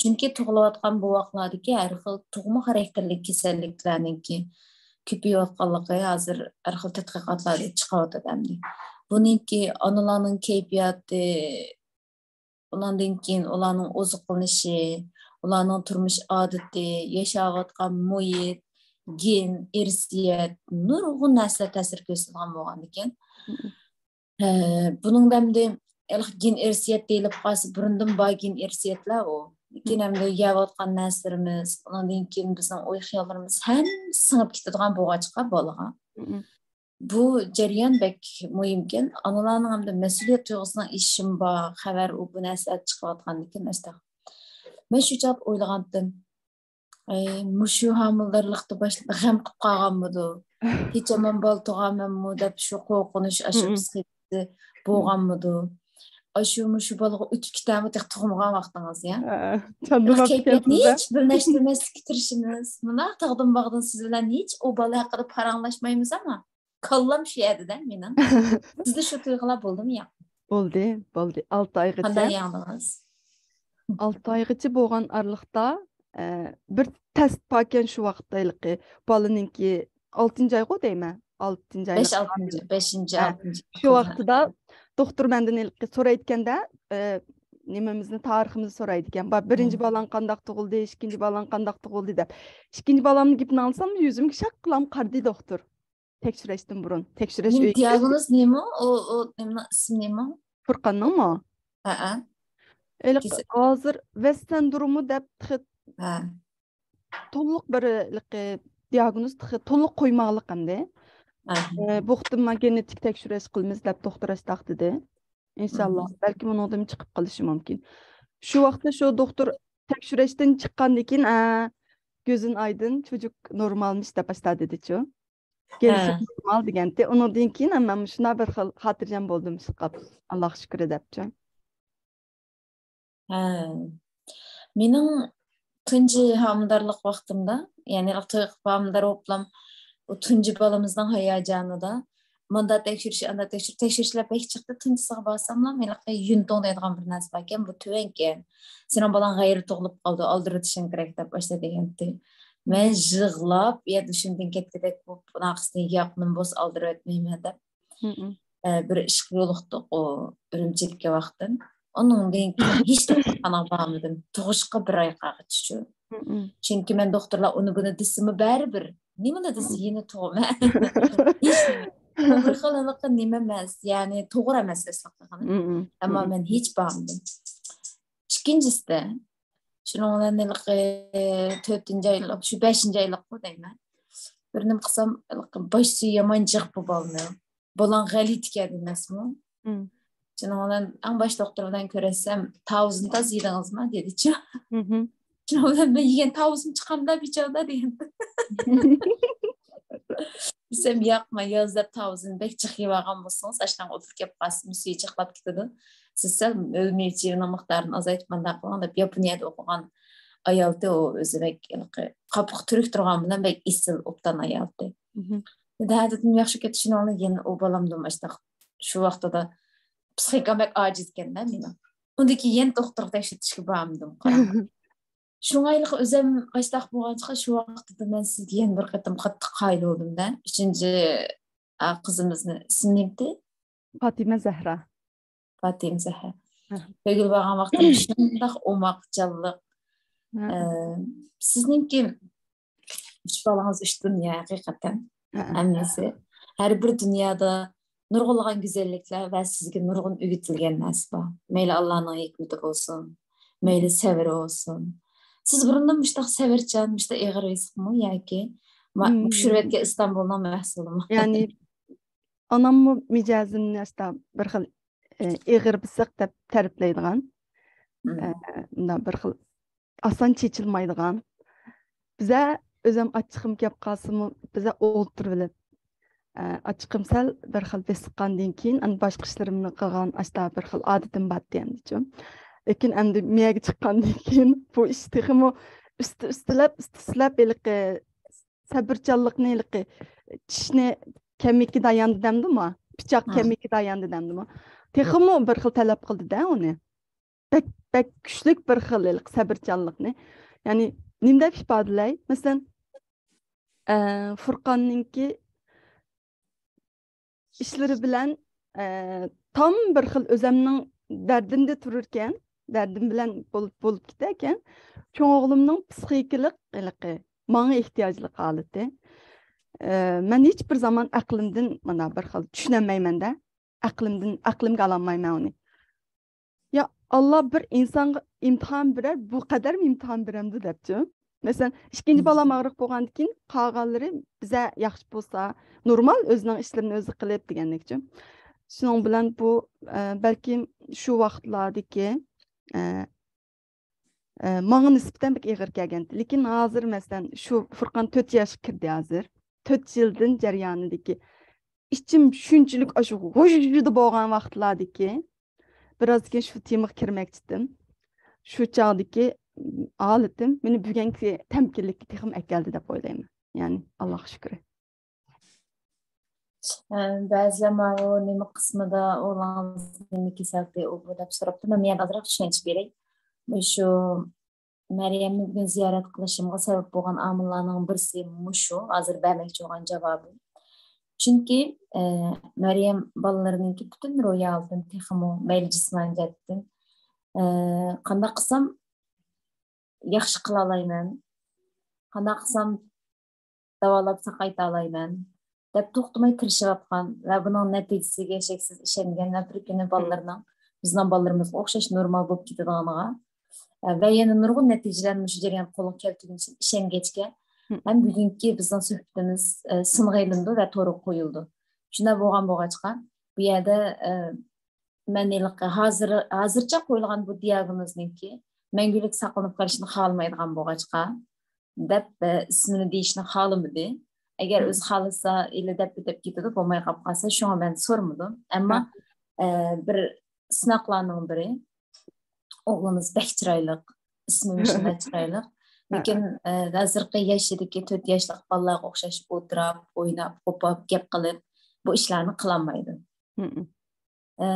چۈنكى تۇغۇلۇۋاتقان بوۋاقلاردىكى ھەر خىل تۇغما خاراكتېرلىك كېسەللىكلەرنىڭكى كۆپىيىۋاتقانلىقى ھازىر ھەر خىل تەتقىقاتلاردا چىقىۋاتىدۇ ئەمدى. بۇنىڭكى ئانىلارنىڭ كەيپىياتى، ئۇنىڭدىن كېيىن ئۇلارنىڭ ئوزۇقلىنىشى، ئۇلارنىڭ تۇرمۇش ئادىتى، ياشاۋاتقان مۇھىت، گېن، ئىرسىيەت، نۇرغۇن نەرسىلەر تەسىر كۆرسىتىدىغان بولغاندىكىن. ھە، بۇنىڭدا ئەمدى ھېلىقى گېن ئىرسىيەت دېيىلىپ قالسا، بۇرۇندىن بار گېن ئىرسىيەتلەر ئۇ. لېكىن ئەمدى يەۋاتقان نەرسىلىرىمىز، ئۇنىڭدىن كېيىن بىزنىڭ ئوي-خىياللىرىمىز ھەممىسى سىڭىپ كېتىدىغان بولغاچقا بالىغا. بۇ جەريان بەك مۇھىمكەن. ئانىلارنىڭ ھەمدە مەسئۇلىيەت تۇيغۇسىنىڭ ئېشىشىمۇ بار، خەۋەر ئۇ بۇ نەرسىلەر چىقىۋاتقاندىكىن ئاشتاق. مەن شۇ چاغدا ئويلىغانتىم، ئەي، مۇشۇ ھامىلىدارلىقتا باشلاپ غەم قىلىپ قالغانمىدۇ؟ ھېچ ئامان بالا تۇغارمەنمۇ دەپ شۇ قورقۇنچ، ئاشۇ پسىخىكىسى بولغانمىدۇ؟ ئاشۇ مۇشۇ بالىغا ئۆتۈپ كېتەرمۇ، تېخى تۇغمىغان ۋاقتىڭىز، يا؟ ھە، چاندىماپ كەيپىياتنى كېتىپسىز-دە. ھېچ بىرلەشتۈرمەسلىككە تىرىشىمىز. مانا تاغدىن باغدىن سىز بىلەن ھېچ ئۇ بالا ھەققىدە پاراڭلاشمايمىز، ئەمما كاللام شۇ يەردىدە مېنىڭ. سىزدە شۇ تۇيغۇلار بولدىمۇ ياق؟ بولدى، بولدى. ئالتە ئايغىچە. قانداق يەڭدىڭىز؟ ئالتە ئايغىچە بولغان ئارىلىقتا، ئە، بىر تەست باركەن شۇ ۋاقىتتا ھېلىقى بالىنىڭكى، ئالتىنچى ئايغۇ دەيمەن. ئالتىنچى ئايلىق. بەش، ئالتىنچى، بەشىنچى، ھە، ئالتىنچى. شۇ ۋاقتىدا دوختۇر مەندىن ھېلىقى سورايدىكەن-دە، ئە، نېمىمىزنى، تارىخىمىزنى سورايدىكەن. با-، بىرىنچى بالاڭ قانداق تۇغۇلدى، ئىككىنچى بالاڭ قانداق تۇغۇلدى دەپ. ئىككىنچى بالامنىڭ گېپىنى ئاڭلىسام، يۈزۈمگە شاققىلام قارىدى دوختۇر. تەكشۈرۈشتىن بۇرۇن، تەكشۈرۈش ئۆيىگە كىرىپ. دىياگنوز نېمە؟ ئۇ، ئۇ نېمىنىڭ ئىسمى نېمە؟ فۇرقاننىڭمۇ؟ ھەئە. ھېلىقى ھازىر ۋېست سىندرومى دەپ تېخى ھە. تولۇق بىر ھېلىقى دىياگنوز تېخى تولۇق قويماغلىق ئەمدى. ھە. ئە، بۇ قېتىم ما گېنېتىك تەكشۈرۈش قىلىمىز دەپ دوختۇر ئاشتاق دېدى. ئىنشاللا، بەلكىم ئۇنىڭدىن چىقىپ قېلىشى مۇمكىن. شۇ ۋاقىتتا شۇ دوختۇر تەكشۈرۈشتىن چىققاندىن كېيىن، ئە، كۆزۈڭ ئايدىڭ، چوجۇق نورمالمىش دەپ ئاشتا دېدىچۇ. كېلىشى ھە. نورمال دېگەنتى. ئۇنىڭدىن كېيىن ھەم مەن مۇشۇنداق بىر خىل خاتىرجەم بولدۇم، ئىشقاپ، ئاللاغا شۈكرى دەپچۇ. ھە. مېنىڭ تۇنجى ھامىلىدارلىق ۋاقتىمدا، يەنى توي قىلىپ ھامىلىدار بولۇپلام، ئۇ تۇنجى بالىمىزنىڭ ھاياجانىدا، ماندا تەكشۈرۈش، ئاندا تەكشۈرۈش، تەكشۈرۈشلەر بەك چىقتى. تۇنجىسىغا بارساملا، ھېلىقى يۈنتۇڭ دەيدىغان بىر نەرسە باركەن، بۇ تۆۋەنكەن. سېنىڭ بالاڭ غەيرىي تۇغۇلۇپ قالدى، ئالدىرىتىشىڭ كېرەك دەپ باشتا دېگەنتى. مەن يىغلاپ، يا دۈشۈمدىن كەتكۈدەك بولۇپ، بۇناقىسىنى ياقىنىم بولسا ئالدۇرۇۋەتمەيمەن دەپ، ئە، بىر ئىشقا يولۇقتۇق ئۇ ئۈرۈمچىدىكى ۋاقتىم. ئۇنىڭدىن كېيىن ھېچ دوختۇرخانىغا بارمىدىم. تۇغۇشقا بىر ئاي قالغىچىچۇ. چۈنكى مەن دوختۇرلار ئۇنى بۇنى دېسىمۇ بەرىبىر. نېمىلا دېسە يەنە تۇغىمەن. ھېچ نېمە. بۇ بىر خىل ھېلىقى نېمە ئەمەس، يەنى توغرا ئەمەس ئەسلى قىلغىنىم. ئەمما مەن ھېچ بارمىدىم. ئىككىنچىسىدە، شۇنىڭ بىلەن ھېلىقى تۆتىنچى ئايلىق، شۇ بەشىنچى ئايلىققۇ دەيمەن. بىر نېمە قىلسام، ھېلىقى باش سۈيى يامان جىق بۇ بالىنىڭ. بالاڭ غەلىتىكەن ئەمەسمۇ؟ مم. شۇنىڭ بىلەن ئەڭ باش دوختۇر بىلەن كۆرۈشسەم، تاۋۇزنى تازا يېدىڭىزما دېدىچۇ. مهم. شۇنىڭ بىلەن مەن يېگەن تاۋۇزۇم چىقامدا بىچاردا دېگەن. دېسەم ياق، مەن ياز دەپ تاۋۇزنى بەك جىق يەۋالغان بولسىڭىز، ئاشخانىغا ئولتۇرۇپ كەپ قالسىمۇ سۈيى جىقلاپ كېتىدۇ. سىز سەل مېۋە-چېۋىنىڭ مىقدارىنى ئازايتىپ مانداق قىلىڭ دەپ ياپونىيەدە ئوقۇغان ئايالتى، ئۇ ئۆزى بەك ھېلىقى قاپىقى تۈرۈك تۇرغان بىلەن بەك ئېسىل ئوبدان ئايالتى. مهم. دەدىدىم ياخشى كېتىشىنى ئۇنى يەنە ئۇ بالامدىن باشلاق شۇ ۋاقتىدا پسىخىكام بەك ئاجىز ئىكەن-دە مېنىڭ. ئۇندىن كېيىن يەنە دوختۇرغا تەكشۈرتۈشكە بارمىدىم، قاراڭ. شۇڭايلىق ئۆزۈم قاشتاق بولغان چىقار، شۇ ۋاقىتتا مەن سىزگە يەنە بىر قېتىم قاتتىق قايىل بولدۇم-دە. ئۈچىنچى، ئا، قىزىمىزنى ئىسمى نېمىتى؟ پاتىمە زەھرا. پاتىمە زەھرا. ھە. تۆگىلىپ بارغان ۋاقتىدا شۇنداق ئوماق، جانلىق. ھە. ئە، سىزنىڭكى ئۈچ بالىڭىز، ئۈچ دۇنيا ھەقىقەتەن. ھە. ھەممىسى. ھەر بىر دۇنيادا نۇرغۇنلىغان گۈزەللىكلەر ۋە سىزگە نۇرغۇن ئۆگىتىلگەن نەرسە بار. مەيلى ئاللانىڭ ھېكمىتى بولسۇن، مەيلى سەۋر بولسۇن. سىز بۇرۇندىن مۇشتاق سەۋرچان، مۇشتاق ئېغىر بېسىقمۇ ياكى ما-، مم. مۇشۇ رېۋەتكە ئىستانبۇلنىڭ مەھسۇلىمۇ؟ يەنى ئاناممۇ مىجەزىمنى ئاشتا بىر خىل، ئە، ئېغىر بېسىق دەپ تەرىپلەيدىغان. مم. ئە، مۇنداق بىر خىل ئاسان چېچىلمايدىغان. بىزە ئۆزەم ئاچچىقىم كەپ قالسىمۇ، بىزە ئولتۇرۇۋېلىپ، ئە، ئاچچىقىم سەل بىر خىل بېسىققاندىن كېيىن، ئەنە باشقا ئىشلىرىمنى قىلغان، ئاشتا بىر خىل ئادىتىم بارتى ئەمدىچۇ. لېكىن ئەمدى مىيەگە چىققاندىن كېيىن بۇ ئىش تېخىمۇ ئۈستى ئۈستىلەپ، ئۈستى ئۈستىلەپ ھېلىقى سەبرچانلىقنى ھېلىقى چىشنى كەمىكى داياندى دەمدىما؟ پىچاق ھە. كەمىكى داياندى دەمدىما؟ تېخىمۇ بىر خىل تەلەپ قىلدى-دە ئۇنى. بەك، بەك كۈچلۈك بىر خىل ھېلىقى سەبرچانلىقنى. يەنى نېمە دەپ ئىپادىلەي؟ مەسىلەن، ئە، فۇرقاننىڭكى ئىشلىرى بىلەن، ئە، تام بىر خىل ئۆزەمنىڭ دەردىمدە تۇرۇركەن، دەردىم بىلەن بولۇپ، بولۇپ كېتەركەن، چوڭ ئوغلۇمنىڭ پسىخىكىلىق ھېلىقى ماڭا ئېھتىياجلىق ھالىتى. ئە، مەن ھېچ بىر زامان ئەقلىمدىن مانا بىر خىل چۈشىنەلمەيمەن-دە. ئەقلىمدىن، ئەقلىمگە ئالالمايمەن ئۇنى. يا ئاللا بىر ئىنسانغا ئىمتىھان بېرەر، بۇ قەدەرمۇ ئىمتىھان بېرەمدۇ دەپچۇ. مەسىلەن، ئىككىنچى بالام ئاغرىق بولغاندىن كېيىن قالغانلىرى بىزە ياخشى بولسا، نورمال ئۆزىنىڭ ئىشلىرىنى ئۆزى قىلىپ دېگەندەكچۇ. شۇنىڭ بىلەن بۇ، ئە، بەلكىم شۇ ۋاقىتلاردىكى، ئە، ئە، ماڭا نىسبەتەن بەك ئېغىر كەلگەنتى. لېكىن ھازىر، مەسىلەن، شۇ فۇرقان تۆت ياشقا كىردى ھازىر. تۆت يىلدىن جەريانىدىكى ئىچىم شۇنچىلىك ئاشۇ غۇژژىدا بولغان ۋاقىتلاردىكى، بىرازدىن كېيىن شۇ تېمىغا كىرمەكچىدىم. شۇ چاغدىكى ھالىتىم مېنى بۈگۈنكى تەمكىنلىككە تېخىمۇ ئەكەلدى دەپ ئويلايمەن. يەنى، ئاللاغا شۈكرى. ئە، بەزىلەر ماۋۇ نېمە قىسمىدا، ئوغلىڭىز نېمە كېسەلتى ئۇ بۇ دەپ سوراپتۇ. مەن يەنە ئازراق چۈشەنچە بېرەي. مۇشۇ مەريەمنى بۈگۈن زىيارەت قىلىشىمغا سەۋەب بولغان ئامىللارنىڭ بىرسى مۇشۇ، ھازىر بەرمەكچى بولغان جاۋابىم. چۈنكى، ئە، مەريەم بالىلىرىنىڭكى پۈتۈن روھىي ھالىتىنى تېخىمۇ مەيلى جىسمانىي جەھەتتىن، ئە، قانداق قىلسام ياخشى قىلالايمەن، قانداق قىلسام داۋالاپ ساقايتالايمەن دەپ توختىماي تىرىشىۋاتقان ۋە بۇنىڭ نەتىجىسىگە شەكسىز ئىشەنگەن ۋە بىر كۈنى بالىلىرىنىڭ بىزنىڭ بالىلىرىمىزغا ئوخشاش نورمال بولۇپ كېتىدىغانلىقىغا، ئە، ۋە يەنە نۇرغۇن نەتىجىلەرنى مۇشۇ جەرياندا قولغا كەلتۈرگىنى ئۈچۈن ئىشەنگەچكە، ھەم بۈگۈنكى بىزنىڭ سۆھبىتىمىز، ئە، سىنغا ئېلىنىدۇ ۋە تورغا قويۇلىدۇ. شۇنداق بولغان بولغاچقا، بۇ يەردە، ئە، مەن ھېلىقى ھازىر، ھازىرچە قويۇلغان بۇ دىياگنوزنىڭكى مەڭگۈلۈك ساقلىنىپ قېلىشىنى خالىمايدىغان بولغاچقا، دەپ، ئە، ئىسمىنى دېيىشنى خالىمىدى. ئەگەر ئۆزى خالىسا، ئىلى دەپ ئۆتۈپ كېتىدۇ، بولماي قاپ قالسا، شۇڭا مەن سورىمىدىم. ئەمما، ئە، بىر سىناقلارنىڭ بىرى، ئوغلىمىز بەك چىرايلىق، ئىسمىمۇ شۇنداق چىرايلىق. لېكىن، ئە، ھازىرقى ياشىدىكى تۆت ياشلىق بالىلارغا ئوخشاش ئولتۇراپ، ئويناپ، قوپاپ، گەپ قىلىپ، بۇ ئىشلارنى قىلالمايدۇ. ئە،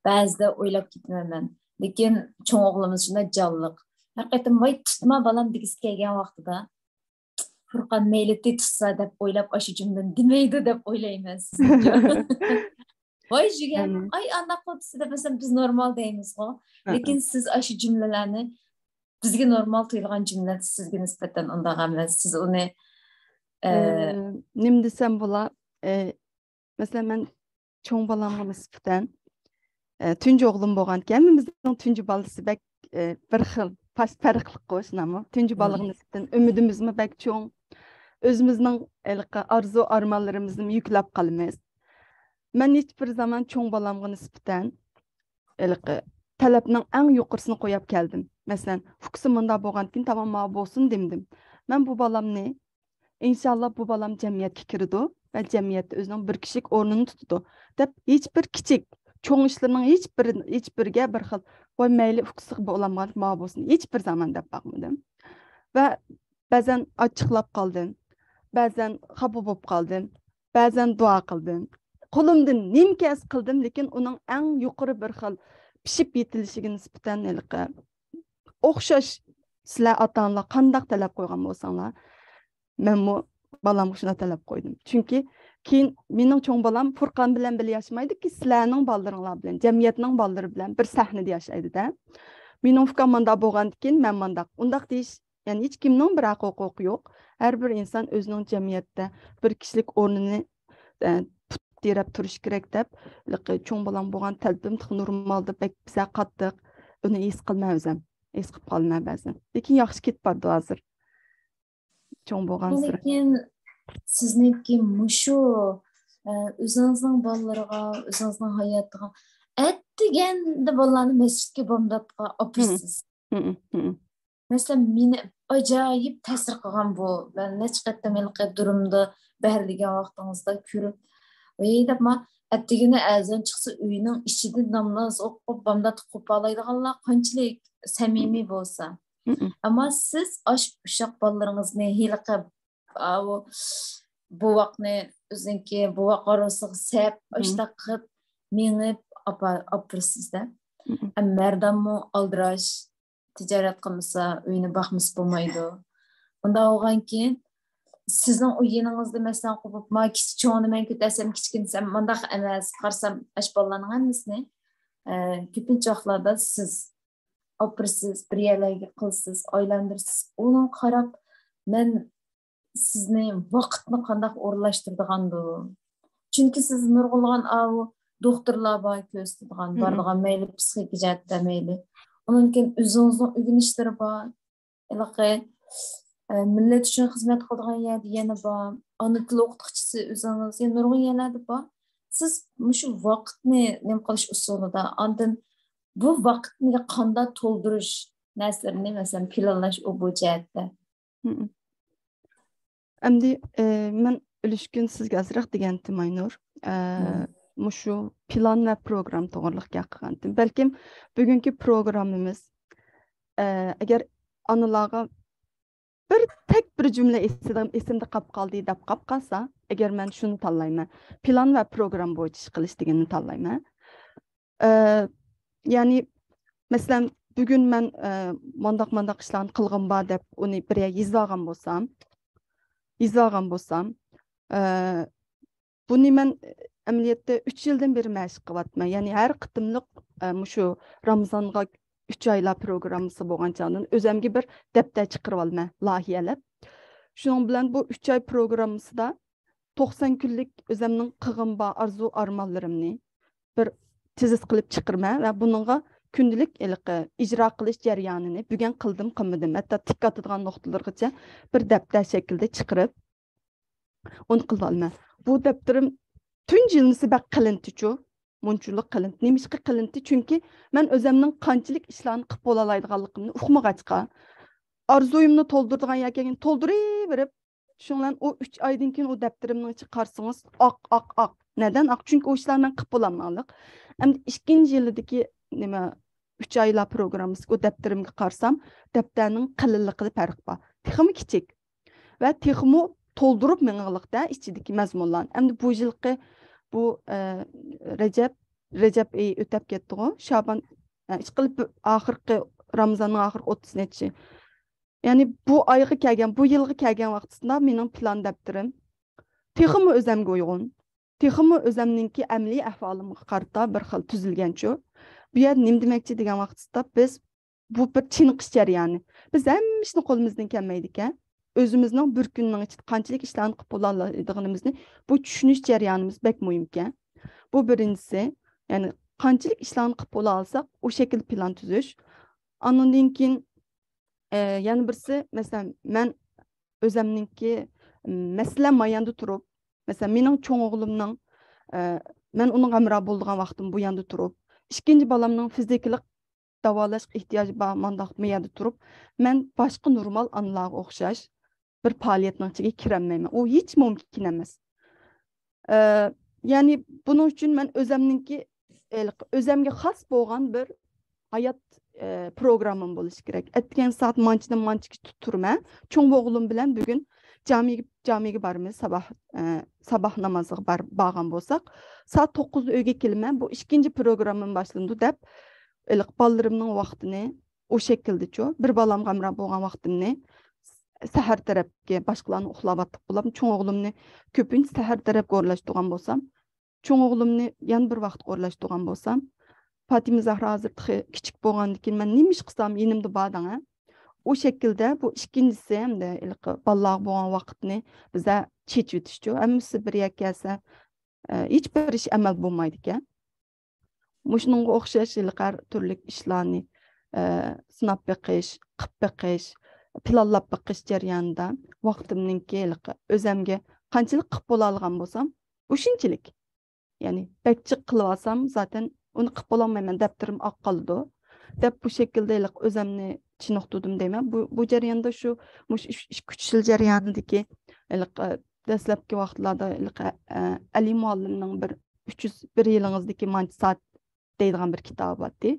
بەزىدە ئويلاپ كېتىمەن مەن. لېكىن چوڭ ئوغلىمىز شۇنداق جانلىق. ھەر قېتىم «ۋاي، تۇتما، بالام» دېگۈسى كەلگەن ۋاقتىدا، «فۇرقان مەيلىتى تۇتسا» دەپ ئويلاپ، ئاشۇ جۈملىنى دېمەيدۇ دەپ ئويلايمەن سىزنىڭ. «ۋاي، جۈگەم، ئاي، ئانداق قىلىپسىز» دەپ، مەسىلەن، بىز نورمال دەيمىزغۇ. لېكىن سىز ئاشۇ جۈملىلەرنى، بىزگە نورمال تۇيۇلغان جۈملە سىزگە نىسبەتەن ئۇنداق ئەمەس. سىز ئۇنى، ئە، نېمە دېسەم بولا، ئە، مەسىلەن، مەن چوڭ بالامغا نىسبەتەن، ئە، تۇنجى ئوغلۇم بولغانىكەن، ھەممىمىزنىڭ تۇنجى بالىسى بەك، ئە، بىر خىل، پاش-، پەرقلىققۇ، شۇنداقمۇ؟ تۇنجى بالىغا نىسبەتەن ئۈمىدىمىزمۇ بەك چوڭ. ئۆزىمىزنىڭ ھېلىقى ئارزۇ-ئارمانلىرىمىزنىمۇ يۈكلەپ قالىمىز. مەن ھېچ بىر زامان چوڭ بالامغا نىسبەتەن، ھېلىقى تەلەپنىڭ ئەڭ يۇقىرىسىنى قويۇپ كەلدىم. مەسىلەن، ئۇكىسى مۇنداق بولغاندىكىن، تامام، ماۋۇ بولسۇن دېمىدىم. مەن بۇ بالامنى، ئىنشاللا، بۇ بالام جەمئىيەتكە كىرىدۇ ۋە جەمئىيەتتە ئۆزىنىڭ بىر كىشىلىك ئورنىنى تۇتىدۇ، دەپ، ھېچ بىر كىچىك، چوڭ ئىشلىرىنىڭ ھېچ بىر، ھېچ بىرىگە بىر خىل، ۋاي، مەيلى، ئۇكىسى بولامغان، ماۋۇ بولسۇن، ھېچ بىر زامان دەپ باقمىدىم. ۋە بەزەن ئاچچىقلاپ قالدىم، بەزەن خاپا بولۇپ قالدىم، بەزەن دۇئا قىلدىم. قولۇمدىن نېمە كەلسە قىلدىم، لېكىن ئۇنىڭ ئەڭ يۇقىرى بىر خىل پىشىپ يېتىلىشىگە نىسبەتەن ھېلىقى ئوخشاش، سىلەر ئاتا-ئانىلار قانداق تەلەپ قويغان بولساڭلار، مەنمۇ بالامغا شۇنداق تەلەپ قويدۇم. چۈنكى كېيىن مېنىڭ چوڭ بالام پۇرقان بىلەن بىللە ياشىمايدۇكى، سىلەرنىڭ بالىلىرىڭلار بىلەن، جەمئىيەتنىڭ بالىلىرى بىلەن بىر سەھنىدە ياشايدۇ-دە. مېنىڭ ئۇكام مانداق بولغاندىكىن، مەن مانداق. ئۇنداق دېيىش، يەنى ھېچكىمنىڭ بىر ھەق-ھوقۇقى يوق. ھەر بىر ئىنسان ئۆزىنىڭ جەمئىيەتتە بىر كىشىلىك ئورنىنى، ئە، پۇت تىرەپ تۇرۇشى كېرەك دەپ، ھېلىقى چوڭ بالام بولغان تەلىپىم تېخى نورمالدا بەك بىزە قاتتىق. ئۇنى ھېس قىلماي ئۆزۈم. ھېس قىلىپ قالىمەن بەزەن. لېكىن ياخشى كېتىپ بارىدۇ ھازىر. چوڭ بولغانسېرى. لېكىن سىزنىڭكى مۇشۇ، ئە، ئۆزىڭىزنىڭ بالىلىرىغا، ئۆزىڭىزنىڭ ھاياتىغا ئەتىگەندە بالىلارنى مەسچىتكە بامداتقا ئاپىرىسىز. مەسىلەن، مېنى ئاجايىپ تەسىر قىلغان بۇ. مەن نەچچە قېتىم ھېلىقى دۇرۇمدا بەھرىلىگەن ۋاقتىڭىزدا كۆرۈپ، ۋەي دەپ، ما ئەتىگىنى ئەزان چىقسا ئۆينىڭ ئىچىدە ناماز ئوقۇپ، بامدات قوپالايدىغانلار قانچىلىك سەمىمىي بولسا. ئەمما سىز ئاش ئۇششاق بالىلىرىڭىزنى ھېلىقى، ئاۋۇ، بوۋاقنى، ئۆزىنىڭكى بوۋاق ھارۋىسىغا سەپ، ئاشتاق قىلىپ، مېڭىپ ئاپا-، ئاپىرىسىز-دە. ئەمما مەردانمۇ ئالدىراش، تىجارەت قىلمىسا، ئۆينى باقمىسا بولمايدۇ. ئۇنداق بولغانكىن، سىزنىڭ ئۇ يېنىڭىزدا، مەسىلەن، قوپۇپ، ما كىچىك چوڭىنى مەن كۆتەرسەم، كىچىكىنى سەن، مانداق ئەمەس، قارىسام، ئاش بالىلارنىڭ ھەممىسىنى، ئە، كۆپىنچە ۋاقىتلاردا سىز ئاپىرىسىز، بىر يەرلەرگە قىلىسىز، ئايلاندۇرىسىز. ئۇنىڭغا قاراپ، مەن سىزنى ۋاقىتنى قانداق ئورۇنلاشتۇرىدىغاندۇ؟ چۈنكى سىز نۇرغۇنلىغان ئاۋۇ دوختۇرلار بار، كۆرسىتىدىغان، بارىدىغان، مەيلى پسىخىكا جەھەتتە، مەيلى. ئۇنىڭدىن كېيىن ئۆزىڭىزنىڭ ئۆگىنىشلىرى بار. ھېلىقى، ئە، مىللەت ئۈچۈن خىزمەت قىلىدىغان يەردە يەنە بار. ئانا تىل ئوقۇتقۇچىسى ئۆزىڭىز، يەنە نۇرغۇن يەرلەردە بار. سىز مۇشۇ ۋاقىتنى نېمە قىلىش ئۇسۇلىدا، ئاندىن بۇ ۋاقىتنى قانداق تولدۇرۇش نەرسىلىرىنى، مەسىلەن، پىلانلاش ئۇ بۇ جەھەتتە. ئەمدى، ئى، مەن ئۈلۈشكۈن سىزگە ئازراق دېگەنتىم، ئاينۇر. ئە، مۇشۇ پىلان ۋە پروگرامما توغرىلىق گەپ قىلغانتىم. بەلكىم بۈگۈنكى پروگراممىمىز، ئە، ئەگەر ئانىلارغا بىر تەك بىر جۈملە ئېسىدە-، ئېسىمدە قاپ قالدى دەپ قاپ قالسا، ئەگەر مەن شۇنى تاللايمەن، پىلان ۋە پروگرامما بويىچە ئىش قىلىش دېگەننى تاللايمەن. ئە، يەنى، مەسىلەن، بۈگۈن مەن، ئە، مانداق، مانداق ئىشلارنى قىلغىنىم بار دەپ ئۇنى بىر يەرگە يېزىۋالغان بولسام، يېزىۋالغان بولسام، ئە، بۇنى مەن، ئەمەلىيەتتە ئۈچ يىلدىن بېرى مەشىق قىلىۋاتىمەن. يەنى ھەر قېتىملىق، ئە، مۇشۇ رامىزانغا ئۈچ ئايلار پروگراممىسى بولغان چاغدىن ئۆزەمگە بىر دەپتەر چىقىرىۋالىمەن، لايىھەلەپ. شۇنىڭ بىلەن بۇ ئۈچ ئاي پروگراممىسىدا توقسان كۈنلۈك ئۆزەمنىڭ قىلغىنىم بار ئارزۇ ئارمانلىرىمنى بىر تېزىس قىلىپ چىقىرىمەن ۋە بۇنىڭغا كۈندىلىك ھېلىقى ئىجرا قىلىش جەريانىنى بۈگۈن قىلدىم، قىلمىدىم، ھەتتا تىك ئاتىدىغان نۇقتىلىرىغىچە بىر دەپتەر شەكلىدە چىقىرىپ، ئۇنى قىلىۋالىمەن. بۇ دەپتىرىم تۇنجى يىلمىسى بەك قېلىنتىچۇ، مۇنچىلىك قېلىنتى. نېمىشقا قېلىنتى؟ چۈنكى مەن ئۆزەمنىڭ قانچىلىك ئىشلارنى قىلىپ بولالايدىغانلىقىمنى ئۇقمىغاچقا، ئارزۇيۇمنى تولدۇرىدىغان يەرگە كەلگەن تولدۇرۇۋېرىپ، شۇنىڭ بىلەن ئۇ ئۈچ ئايدىن كېيىن ئۇ دەپتىرىمنىڭ ئىچى قارىسىڭىز، ئاق، ئاق، ئاق. نەدەن ئاق؟ چۈنكى ئۇ ئىشلارنى مەن قىلىپ بولالمىغانلىق. ئەمدى ئىككىنچى يىلىدىكى نېمە، ئۈچ ئايلار پروگراممىسىدىكى ئۇ دەپتىرىمگە قارىسام، دەپتەرنىڭ قېلىنلىقىدا پەرق بار. تېخىمۇ كىچىك. ۋە تېخىمۇ تولدۇرۇپ مېڭىڭلىقتا ئىچىدىكى مەزمۇنلارنى. ئەمدى بۇ يىلقى بۇ، ئە، رەجەب، رەجەب ئېيى ئۆتەپ كەتتىغۇ، شابان، ئە، ئىشقىلىپ، بۇ ئاخىرقى، رامىزاننىڭ ئاخىرقى ئوتتۇز نەچچە. يەنى بۇ ئايغا كەلگەن، بۇ يىلغا كەلگەن ۋاقتىسىدا مېنىڭ پىلان دەپتىرىم تېخىمۇ ئۆزەمگە ئۇيغۇن، تېخىمۇ ئۆزەمنىڭكى ئەمەلىي ئەھۋالىمغا قارىتا بىر خىل تۈزۈلگەنچۇ. بۇ يەردە نېمە دېمەكچى دېگەن ۋاقتىسىدا، بىز بۇ بىر چېنىقىش جەريانى. بىز ھەممە ئىشنى قولىمىزدىن كەلمەيدىكەن. ئۆزىمىزنىڭ بىر كۈننىڭ ئىچىدە قانچىلىك ئىشلارنى قىلىپ بولالايدىغىنىمىزنى بۇ چۈشىنىش جەريانىمىز بەك مۇھىمكەن. بۇ بىرىنچىسى، يەنى قانچىلىك ئىشلارنى قىلىپ بولالىساق، ئۇ شەكىلدە پىلان تۈزۈش. ئاندىن كېيىن، ئە، يەنە بىرسى، مەسىلەن، مەن ئۆزەمنىڭكى، مەسىلەن، ماياندا تۇرۇپ، مەسىلەن، مېنىڭ چوڭ ئوغلۇمنىڭ، ئە، مەن ئۇنىڭ ھەمراھ بولىدىغان ۋاقتىم بۇ ياندا تۇرۇپ، ئىككىنچى بالامنىڭ فىزىكىلىق داۋالاش ئېھتىياجى بار، مانداق بۇ يەردە تۇرۇپ، مەن باشقا نورمال ئانىلارغا ئوخشاش بىر پائالىيەتنىڭ ئىچىگە كىرەلمەيمەن. ئۇ ھېچ مۇمكىن ئەمەس. ئە، يەنى بۇنىڭ ئۈچۈن مەن ئۆزەمنىڭكى، ئۆزەمگە خاس بولغان بىر ھايات، ئە، پروگراممام بولۇشى كېرەك. ئەتىگەن سائەت مانچىدىن مانچىگىچە تۇرىمەن. چوڭ ئوغلۇم بىلەن بۈگۈن جامىگە، جامىگە بارىمىز. ساباھ، ئە، ساباھ نامازىغا بار-، بارغان بولساق، سائەت توققۇزدا ئۆيگە كېلىمەن. بۇ ئىككىنچى پروگراممام باشلىنىدۇ دەپ، ھېلىقى بالىلىرىمنىڭ ۋاقتىنى ئۇ شەكىلدىچۇ، بىر بالامغا ھەمراھ بولغان ۋاقتىمنى سەھەر تەرەپكە، باشقىلارنى ئۇخلاۋاتلىق بولۇپ، چوڭ ئوغلۇمنى كۆپىنچە سەھەر تەرەپكە ئورۇنلاشتۇرغان بولسام، چوڭ ئوغلۇمنى يەنە بىر ۋاقىتقا ئورۇنلاشتۇرغان بولسام، پاتىمە زەھرا ھازىر تېخى كىچىك بولغاندىكىن مەن نېمە ئىش قىلسام يېنىمدا بار دەڭە. ئۇ شەكىلدە بۇ ئىككىنچىسى ھەمدە ھېلىقى بالىلارغا بولغان ۋاقىتنى بىزە چېچىۋېتىشچۇ. ھەممىسى بىر يەرگە كەلسە، ئە، ھېچ بىر ئىش ئەمەل بولمايدىكەن. مۇشۇنىڭغا ئوخشاش ھېلىقى ھەر تۈرلۈك ئىشلارنى، ئە، سىناپ بېقىش، قىپ بېقىش، پىلانلاپ بېقىش جەريانىدا ۋاقتىمنىڭكى ھېلىقى ئۆزەمگە قانچىلىك قىپ بولالىغان بولسام، ئۇ شۇنچىلىك. يەنى بەك جىق قىلىۋالسام، زاتەن ئۇنى قىپ بولالمايمەن، دەپتىرىم ئاق قالىدۇ، دەپ بۇ شەكىلدە ھېلىقى ئۆزەمنى چېنىقتۇردۇم دەيمەن. بۇ، بۇ جەرياندا شۇ، مۇشۇ ئۈچ، ئىككى، ئۈچ يىل جەريانىدىكى ھېلىقى دەسلەپكى ۋاقىتلاردا ھېلىقى، ئە، ئەلى مۇئەللىمنىڭ بىر ئۈچ يۈز بىر يىلىڭىزدىكى مانچە سائەت دەيدىغان بىر كىتابى بارتى.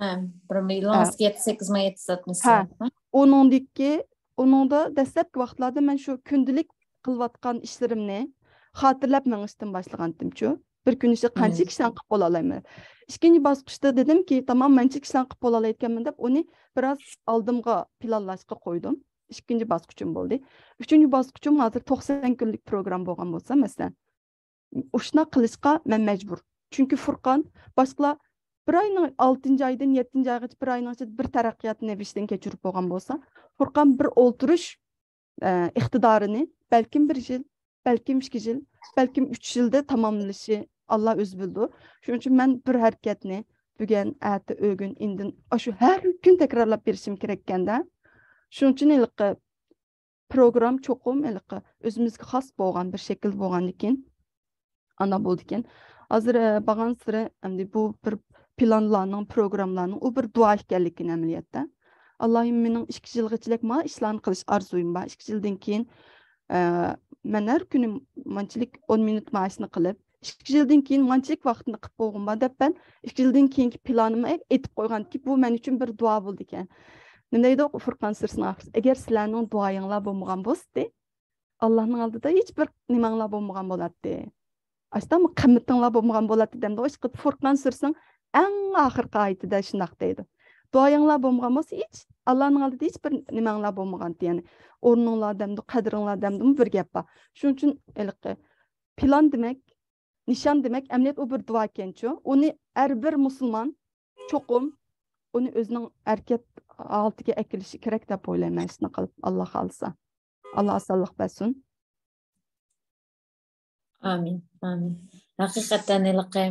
ھە، بىر يىلىڭىزدىكى يەتتە، سەككىز مىڭ يەتتە يۈز ئاتمىش ھە. سائەت. ئۇنىڭدىكى، ئۇنىڭدا دەسلەپكى ۋاقىتلاردا مەن شۇ كۈندىلىك قىلىۋاتقان ئىشلىرىمنى خاتىرىلەپ مېڭىشتىن باشلىغانتىمچۇ. بىر كۈن ئىچىدە قانچە ئىشلارنى قىپ بولالايمەن. ئىككىنچى باسقۇچتا دېدىمكى، تامام، مەنچە ئىشلارنى قىپ بولالايدىكەنمەن دەپ، ئۇنى بىراز ئالدىمغا پىلانلاشقا قويدۇم. ئىككىنچى باسقۇچۇم بولدى. ئۈچىنچى باسقۇچۇم ھازىر توقسان كۈنلۈك پروگرامما بولغان بولسا، مەسىلەن، ئۇشۇنداق قىلىشقا مەن مەجبۇر. چۈنكى فۇرقان، باشقىلار بىر ئاينىڭ، ئالتىنچى ئايدىن يەتتىنچى ئايغىچە بىر ئاينىڭ ئىچىدە بىر تەرەققىياتنى بېشىدىن كەچۈرۈپ بولغان بولسا، فۇرقان بىر ئولتۇرۇش، ئە، ئىقتىدارىنى بەلكىم بىر يىل، بەلكىم ئىككى يىل، بەلكىم ئۈچ يىلدا تاماملىشى ئاللا ئۆزى بىلىدۇ. شۇنىڭ ئۈچۈن مەن بىر ھەرىكەتنى بۈگۈن، ئەتە، ئۆگۈن، ئىندىن ئاشۇ ھەر كۈن تەكرارلاپ بېرىشىم كېرەككەندە، شۇنىڭ ئۈچۈن ھېلىقى پروگرام چوقۇم ھېلىقى ئۆزىمىزگە خاس بولغان بىر شەكىلدە بولغاندىكىن، ئانداق بولىدىكەن. ھازىر، ئە، بارغانسېرى ئەمدى بۇ بىر پىلانلارنىڭ، پروگراملارنىڭ ئۇ بىر دۇئا ئىكەنلىكىنى ئەمەلىيەتتە. ئاللاھىم، مېنىڭ ئىككى يىلغىچىلىك ما ئىشلارنى قىلىش ئارزۇيۇم بار. ئىككى يىلدىن كېيىن، ئە، مەن ھەر كۈنى مانچىلىك ئون مىنۇت مائاشنى قىلىپ، ئىككى يىلدىن كېيىن مانچىلىك ۋاقىتنى قىپ بولغۇم بار دەپ، مەن ئىككى يىلدىن كېيىنكى پىلانىمنى ئېيتىپ قويغانتى، بۇ مەن ئۈچۈن بىر دۇئا بولىدىكەن. نېمە دەيدۇ فۇرقان سۈرىسىنىڭ ئاخىرىسى؟ ئەگەر سىلەرنىڭ دۇئايىڭلار بولمىغان بولسىدى، ئاللانىڭ ئالدىدا ھېچ بىر نېمەڭلار بولمىغان بولاتتى. ئاشتامۇ قىممىتىڭلار بولمىغان بولاتتى دەمدۇ. ئىشقىلىپ فۇرقان سۈرىسىنىڭ ئەڭ ئاخىرقى ئايىتىدە شۇنداق دەيدۇ. دۇئايىڭلار بولمىغان بولسا، ھېچ، ئاللانىڭ ئالدىدا ھېچ بىر نېمەڭلار بولمىغانتى، يەنى ئورنۇڭلار دەمدۇ، قەدرىڭلار دەمدۇمۇ بىر گەپ بار. شۇنىڭ ئۈچۈن ھېلىقى پىلان دېمەك، نىشان دېمەك، ئەمەلىيەتتە ئۇ بىر دۇئا ئىكەنچۇ. ئۇنى ھەر بىر مۇسۇلمان چوقۇم ئۇنى ئۆزىنىڭ ھەرىكەت ھالىتىگە ئەكېلىشى كېرەك دەپ ئويلايمەن، شۇنداق قىلىپ، ئاللا خالىسا. ئاللا ئاسانلىق بەرسۇن. ئامىن، ئامىن. ھەقىقەتەن ھېلىقى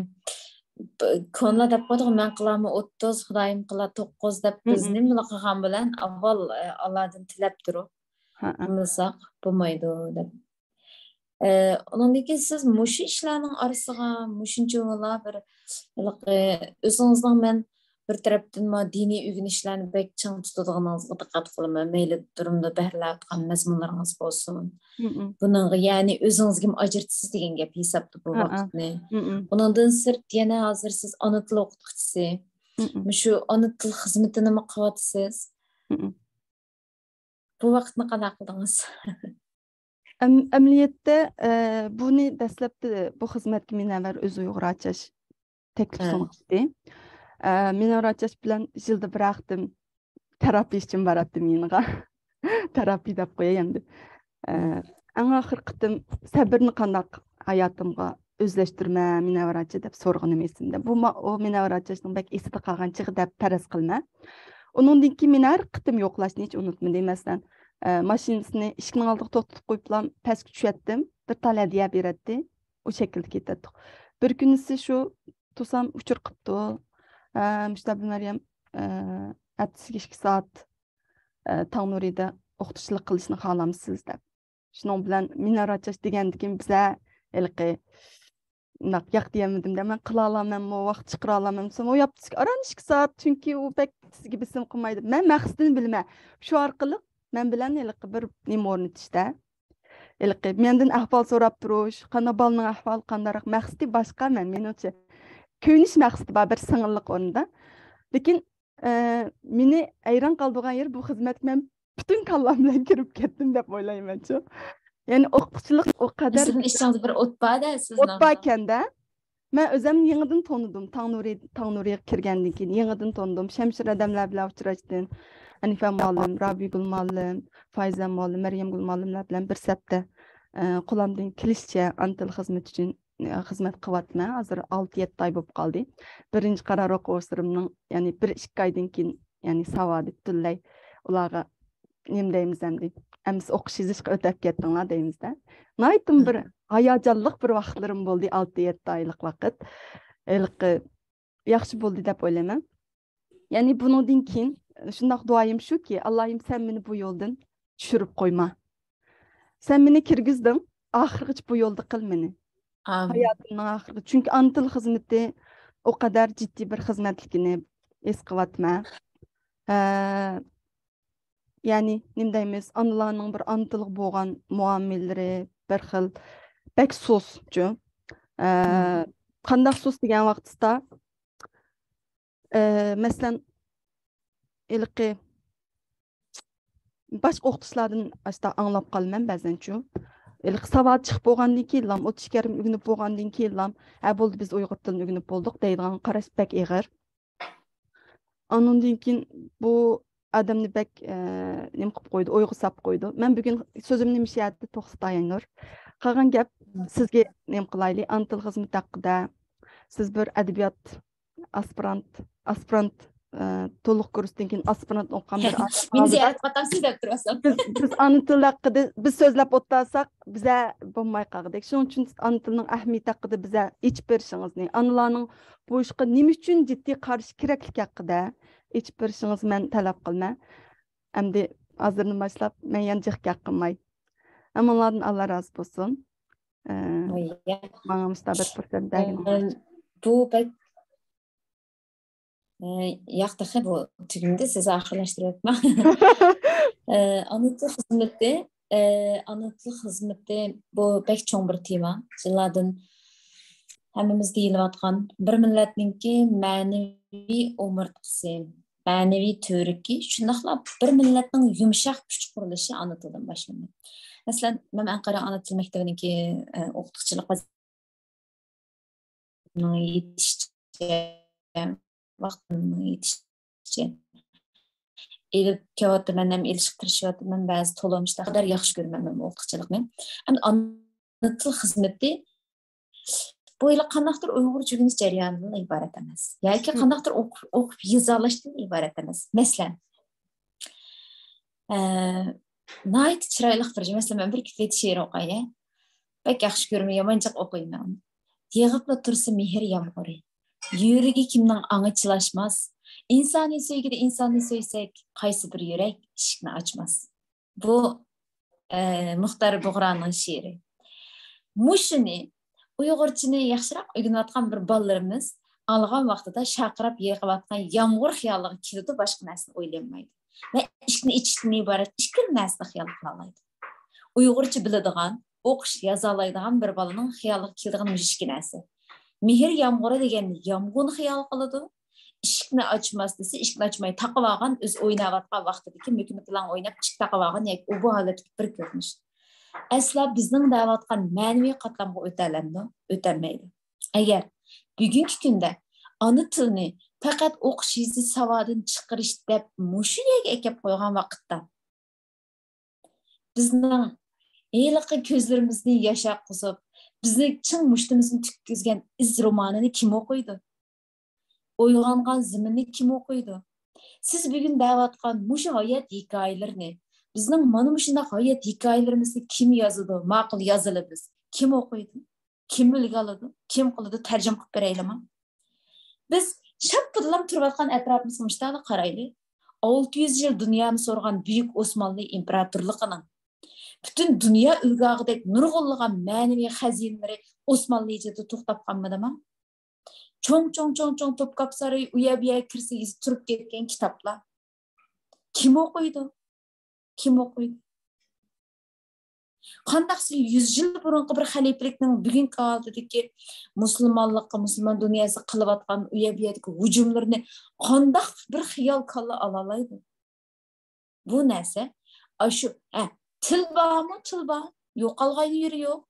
ب-، كونىلار دەپ قويدۇغۇ، مەن قىلارمۇ ئوتتۇز، خۇدايىم قىلار توققۇز دەپ، بىز نېمىلا قىلغان بىلەن ئاۋۋال، ئە، ئاللادىن تىلەپ تۇرۇپ قىلمىساق بولمايدۇ دەپ. ئە، ئۇنىڭدىن كېيىن سىز مۇشۇ ئىشلارنىڭ ئارىسىغا مۇشۇنچىۋالا بىر ھېلىقى ئۆزىڭىزنىڭ، مەن بىر تەرەپتىن ما دىنىي ئۆگىنىشلەرنى بەك چىڭ تۇتىدىغىنىڭىزغا دىققەت قىلىمەن. مەيلى دۇرۇمدا بەھرىلەۋاتقان مەزمۇنلىرىڭىز بولسۇن. بۇنىڭغا، يەنى ئۆزىڭىزگىمۇ ئاجرىتىسىز دېگەن گەپ ھېسابتا بۇ ۋاقىتنى. ئۇنىڭدىن سىرت يەنە ھازىر سىز ئانا تىل ئوقۇتقۇچىسى. مۇشۇ ئانا تىل خىزمىتىنىمۇ قىلىۋاتىسىز. بۇ ۋاقىتنى قانداق قىلدىڭىز؟ ئەم-، ئەمەلىيەتتە، ئە، بۇنى دەسلەپتە بۇ خىزمەتكە مۇنەۋۋەر ئۆزى ئۇيغۇر ئاچاش تەكلىپ سۇنغانىدى. ئە، مۇنەۋۋەر ئاچاش بىلەن يىلدا بىر قېتىم تېراپىيىچىم باراتتىم يېنىغا. تېراپىي دەپ قوياي ئەمدى. ئە، ئەڭ ئاخىرقى قېتىم سەبرنى قانداق ھاياتىمغا ئۆزلەشتۈرمە مۇنەۋۋەر ئاچا دەپ سورىغىنىم ئېسىمدە. بۇ ما-، ئۇ مۇنەۋۋەر ئاچاشنىڭ بەك ئېسىدە قالغان چېغى دەپ پەرەز قىلىمەن. ئۇنىڭدىن كېيىن مېنى ھەر قېتىم يوقلاشنى ھېچ ئۇنتۇمىدى. مەسىلەن، ئە، ماشىنىسىنى ئىشىكنىڭ ئالدىغا توختىتىپ قويۇپلا پەسكە چۈشەتتىم. بىر تال ھەدىيە بېرەتتى. ئۇ شەكىلدە كېتەتتۇق. بىر كۈنىسى شۇ تۇرسام ئۇچۇر قىپتۇ. ئە، مۇشتابى مەريەم، ئە، ئەتىسىگە ئىككى سائەت، ئە، تاڭ نۇرىدا ئوقۇتقۇچىلىق قىلىشنى خالامسىز دەپ. شۇنىڭ بىلەن مۇنەۋۋەر ئاچاش دېگەندىكىن بىزە ھېلىقى ئۇنداق ياق دېيەلمىدىم-دە، مەن قىلالامەنمۇ، ۋاقىت چىقىرالامەنمۇ، ئۇ ياپتىچىك ئاران ئىككى سائەت، چۈنكى ئۇ بەك سىزگە بېسىم قىلمايدۇ. مەن مەقسىتىنى بىلىمەن. شۇ ئارقىلىق مەن بىلەن ھېلىقى بىر نېمە ئورنىتىشتە. ھېلىقى مەندىن ئەھۋال سوراپ تۇرۇش، قانداق بالىنىڭ ئەھۋالى قانداقراق، مەقسىتى باشقا، مەن، مېنىڭچە. كۆيۈنۈش مەقسىتى بار، بىر سىڭىللىق ئورنىدا. لېكىن، ئە، مېنى ھەيران قالدۇرغان يېرى بۇ خىزمەتكە مەن پۈتۈن كاللام بىلەن كىرىپ كەتتىم دەپ ئويلايمەن شۇ. يەنى ئوقۇتقۇچىلىق ئۇ قەدەر سىزنىڭ ئىچىڭىزدە بىر ئوت بار-دە، سىزنىڭ. ئوت باركەن-دە. مەن ئۆزۈمنى يېڭىدىن تونۇدۇم. تاڭنۇرى، تاڭنۇرىغا كىرگەندىن كېيىن يېڭىدىن تونۇدۇم. شەمشىرە ئادەملەر بىلەن ئۇچراشتىم. ئەنىفە مۇئەللىم، رابىيگۈل مۇئەللىم، فايزە مۇئەللىم، مەريەمگۈل مۇئەللىملەر بىلەن بىر سەپتە، ئە، قولۇمدىن كېلىشىچە ئانا تىل خىزمىتى ئۈچۈن، ئە، خىزمەت قىلىۋاتىمەن. ھازىر ئالتە يەتتە ئاي بولۇپ قالدى. بىرىنچى قارار ئوقۇغۇچىلىرىمنىڭ، يەنى بىر ئىككى ئايدىن كېيىن، يەنى ساۋادى پۈتۈنلەي ئۇلارغا نېمە دەيمىز ئەمدى؟ ئەمىسە ئوقۇش يېزىشقا ئۆتەپ كەتتىڭلار دەيمىزدە. ناھايىتىمۇ بىر ھاياجانلىق بىر ۋاقىتلىرىم بولدى ئالتە يەتتە ئايلىق ۋاقىت. ھېلىقى ياخشى بولدى دەپ ئويلايمەن. يەنى بۇنىڭدىن كېيىن شۇنداق دۇئايىم شۇكى، ئاللاھىم، سەن مېنى بۇ يولدىن چۈشۈرۈپ قويما. سەن مېنى كىرگۈزدۈڭ، ئاخىرغىچە بۇ يولدا قىل مېنى. ئامىن. ھاياتىمنىڭ ئاخىرىغا. چۈنكى ئانا تىل خىزمىتى ئۇ قەدەر جىددىي بىر خىزمەتلىكىنى ھېس قىلىۋاتىمەن. ھە، يەنى نېمە دەيمىز، ئانىلارنىڭ بىر ئانا تىلغا بولغان مۇئامىلىلىرى بىر خىل بەك سۇسچۇ. ئە، قانداق سۇس دېگەن ۋاقتىدا، ئە، مەسىلەن، ھېلىقى باشقا ئوقۇتقۇچىلاردىن ئاشتا ئاڭلاپ قالىمەن بەزەنچۇ. ھېلىقى ساۋات چىقىپ بولغاندىن كېيىنلام، ئوتتۇز ئىككى يېرىم ئۆگىنىپ بولغاندىن كېيىنلام، ھە، بولدى، بىز ئۇيغۇر تىلىنى ئۆگىنىپ بولدۇق دەيدىغان قاراش بەك ئېغىر. ئانىڭدىن كېيىن بۇ ئادەمنى بەك، ئە، نېمە قىلىپ قويدى، ئويغا ساپ قويدى. مەن بۈگۈن سۆزۈمنى مۇشۇ يەردە توختىتايىن، نۇر. قالغان گەپ سىزگە نېمە قىلايلى، ئانا تىل خىزمىتى ھەققىدە. سىز بىر ئەدەبىيات ئاسپىرانت، ئاسپىرانت، ئە، تولۇق كۇرستىن كېيىن ئاسپىرانت ئوقۇغان بىر ئادەم مېنى ھالىدا زىيارەت قىلىۋاتامسىز دەپ تۇرۇۋاتسام. بىز، بىز ئانا تىل ھەققىدە بىز سۆزلەپ ئولتۇرساق، بىزە بولماي قالغۇدەك. شۇنىڭ ئۈچۈن ئانا تىلنىڭ ئەھمىيىتى ھەققىدە بىزە ئېچىپ بېرىشىڭىزنى، ئانىلارنىڭ بۇ ئىشقا نېمە ئۈچۈن جىددىي قارىشى كېرەكلىكى ھەققىدە ئېچىپ بېرىشىڭىزنى مەن تەلەپ قىلىمەن. ئەمدى ھازىردىن باشلاپ مەن يەنە جىق گەپ قىلماي. ھەممىڭلاردىن ئاللا رازى بولسۇن. ئە، ماڭا مۇشۇنداق بىر پۇرسەت بەرگىنىڭلار ئۈچۈن. بۇ بەك، ئە، ياق، تېخى بۇ تۈگىمىدى، سىز ئاخىرلاشتۇرۇۋەتمەڭ. ئە، ئانا تىل خىزمىتى، ئە، ئانا تىل خىزمىتى بۇ بەك چوڭ بىر تېما. يىللاردىن ھەممىمىز دېيىلىۋاتقان بىر مىللەتنىڭكى مەنىۋى ئومۇرتقىسى، مەنىۋى تۈۋرۈكى، شۇنداقلا بىر مىللەتنىڭ يۇمشاق كۈچ قۇرۇلۇشى ئانا تىلدىن باشلىنىدۇ. مەسىلەن، مەن ئەنقەرە ئانا تىل مەكتىپىنىڭكى، ئە، ئوقۇتقۇچىلىق يېتىشىچە، ۋاقتىمنىڭ يېتىشىچە ئېلىپ كېلىۋاتىمەن، ھەم ئېلىشقا تىرىشىۋاتىمەن. بەزى تولۇم شۇنداق قەدەر ياخشى كۆرىمەن مەن ئوقۇتقۇچىلىقنى. ئەمدى ئانا تىل خىزمىتى بۇ ھېلى قانداقتۇر ئۇيغۇرچە ئۆگىنىش جەريانىدىن ئىبارەت ئەمەس. ياكى قانداقتۇر ئوقۇپ، ئوقۇپ يېزالاشتىن ئىبارەت ئەمەس. مەسىلەن، ئە، ناھايىتى چىرايلىق بىر، مەسىلەن، مەن بىر كۈپەيت شېئىر ئوقۇيە. بەك ياخشى كۆرىمەن، يامان جىق ئوقۇيمەن ئۇنى. يېغىپلا تۇرسا مېھىر يامغۇرى. يۈرىكى كىمنىڭ ئاڭا چىلاشماس. ئىنسانىي سۆيگۈدە ئىنساننى سۆيسەك، قايسى بىر يۈرەك ئىشىكنى ئاچماس. بۇ، ئە، مۇختار بۇغرانىڭ شېئىرى. مۇشۇنى ئۇيغۇرچىنى ياخشىراق ئۆگىنىۋاتقان بىر بالىلىرىمىز ئالغان ۋاقتىدا شارقىراپ يېغىۋاتقان يامغۇر خىيالىغا كېلىدۇ، باشقا نەرسىنى ئويلىيالمايدۇ. ۋە ئىشىكنى ئېچىشتىن ئىبارەت ئىككىلا نەرسىنى خىيال قىلالايدۇ. ئۇيغۇرچە بىلىدىغان، ئوقۇش يازالايدىغان بىر بالىنىڭ خىيالىغا كېلىدىغىنى مۇشۇ ئىككى نەرسە. مېھىر يامغۇرى دېگەندە يامغۇرنى خىيال قىلىدۇ. ئىشىكنى ئاچماس دېسە، ئىشىكنى ئاچماي تاقىۋالغان، ئۆزى ئويناۋاتقان ۋاقتىدىكى مۆكۈمۆكىلەڭ ئويناپ، ئىشىك تاقىۋالغان ياكى ئۇ بۇ ھالەتتىكى بىر كۆرۈنۈش. ئەسلا بىزنىڭ دەۋاتقان مەنىۋى قاتلامغا ئۆتەلەمدۇ؟ ئۆتەلمەيدۇ. ئەگەر بۈگۈنكى كۈندە ئانا تىلنى پەقەت ئوقۇش يېزىش ساۋادىنى چىقىرىش دەپ مۇشۇ يەرگە ئەكەپ قويغان ۋاقىتتا، بىزنىڭ ھېلىقى كۆزلىرىمىزنى ياش ئاققۇزۇپ، بىزنى چىڭ مۇشتىمىزنى تۈگكۈزگەن ئىز رومانىنى كىم ئوقۇيدۇ؟ ئويغانغان زېمىننى كىم ئوقۇيدۇ؟ سىز بۈگۈن دەۋاتقان مۇشۇ ھايات ھېكايىلىرىنى، بىزنىڭ مانا مۇشۇنداق ھايات ھېكايىلىرىمىزنى كىم يازىدۇ؟ ماقۇل، يازىلى بىز. كىم ئوقۇيدۇ؟ كىم ئۈلگە ئالىدۇ؟ كىم قىلىدۇ؟ تەرجىمە قىلىپ بېرەيلىما؟ بىز شاپپىدىلاپ تۇرۇۋاتقان ئەتراپىمىزغا مۇشتالا قارايلى. ئالتە يۈز يىل دۇنيانى سورىغان بۈيۈك ئوسمانلى ئىمپېراتورلۇقىنىڭ پۈتۈن دۇنيا ئۈلگە ئالغۇدەك نۇرغۇنلىغان مەنىۋى خەزىنىلىرى ئوسمانلى ئىچىدە توختاپ قالمىدىما؟ چوڭ، چوڭ، چوڭ، چوڭ توپكاپ سارىيى، ئۇ يەر بۇ يەرگە كىرسە يېزىپ تۇرۇپ كەتكەن كىتابلار. كىم ئوقۇيدۇ؟ كىم ئوقۇيدۇ؟ قانداق يۈز يىل بۇرۇنقى بىر خەلىپىلىكنىڭ بۈگۈنكى ھالىتىدىكى مۇسۇلمانلىققا، مۇسۇلمان دۇنياسىغا قىلىۋاتقان ئۇ يەر بۇ يەردىكى ھۇجۇملىرىنى قانداق بىر خىيال كاللا ئالالايدۇ؟ بۇ نەرسە، ئاشۇ، ھە، تىل بارمۇ؟ تىل بار. يوقالغان يېرى يوق.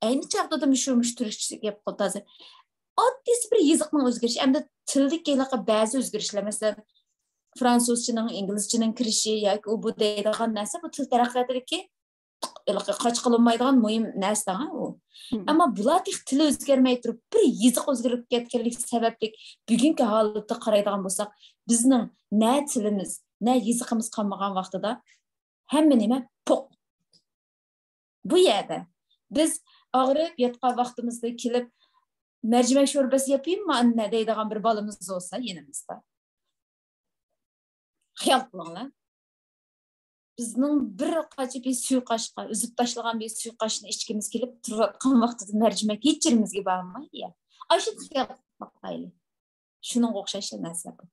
ئەينى چاغدا مۇشۇ، مۇشۇ تۈركچىسى گەپ قىلىپ ھازىر. ئاددىيسى بىر يېزىقنىڭ ئۆزگىرىشى، ئەمدى تىلدىكى ھېلىقى بەزى ئۆزگىرىشلەر، مەسىلەن، فرانسۇزچىنىڭ ئىنگلىزچىنىڭ كىرىشى ياكى ئۇ بۇ دەيدىغان نەرسە، بۇ تىل تەرەققىياتىدىكى ھېلىقى قاچقىلى بولمايدىغان مۇھىم نەرسە ھە ئۇ. مم. ئەمما بۇلار تېخى تىلى ئۆزگەرمەي تۇرۇپ، بىر يېزىق ئۆزگىرىپ كەتكەنلىكى سەۋەبلىك بۈگۈنكى ھالەتتە قارايدىغان بولساق، بىزنىڭ نە تىلىمىز، نە يېزىقىمىز قالمىغان ۋاقتىدا ھەممە نېمە پوق. بۇ يەردە بىز ئاغرىپ ياتقان ۋاقتىمىزدا كېلىپ، «مەرجىمەك شورپىسى ياپىيىممۇ ئاننە؟» دەيدىغان بىر بالىمىز بولسا يېنىمىزدا. خىيال قىلىڭلار. بىزنىڭ بىر قاچا بىر سۇيۇقئاشقا، ئۈزۈپ تاشلىغان بىر سۇيۇقئاشنى ئىچكىمىز كېلىپ تۇرۇۋاتقان ۋاقتىدا مەرجىمەك ھېچ يېرىمىزگە بارماي، يا. ئاشۇنداق خىيال قىلىپ باقايلى. شۇنىڭغا ئوخشاش نەرسە بۇ.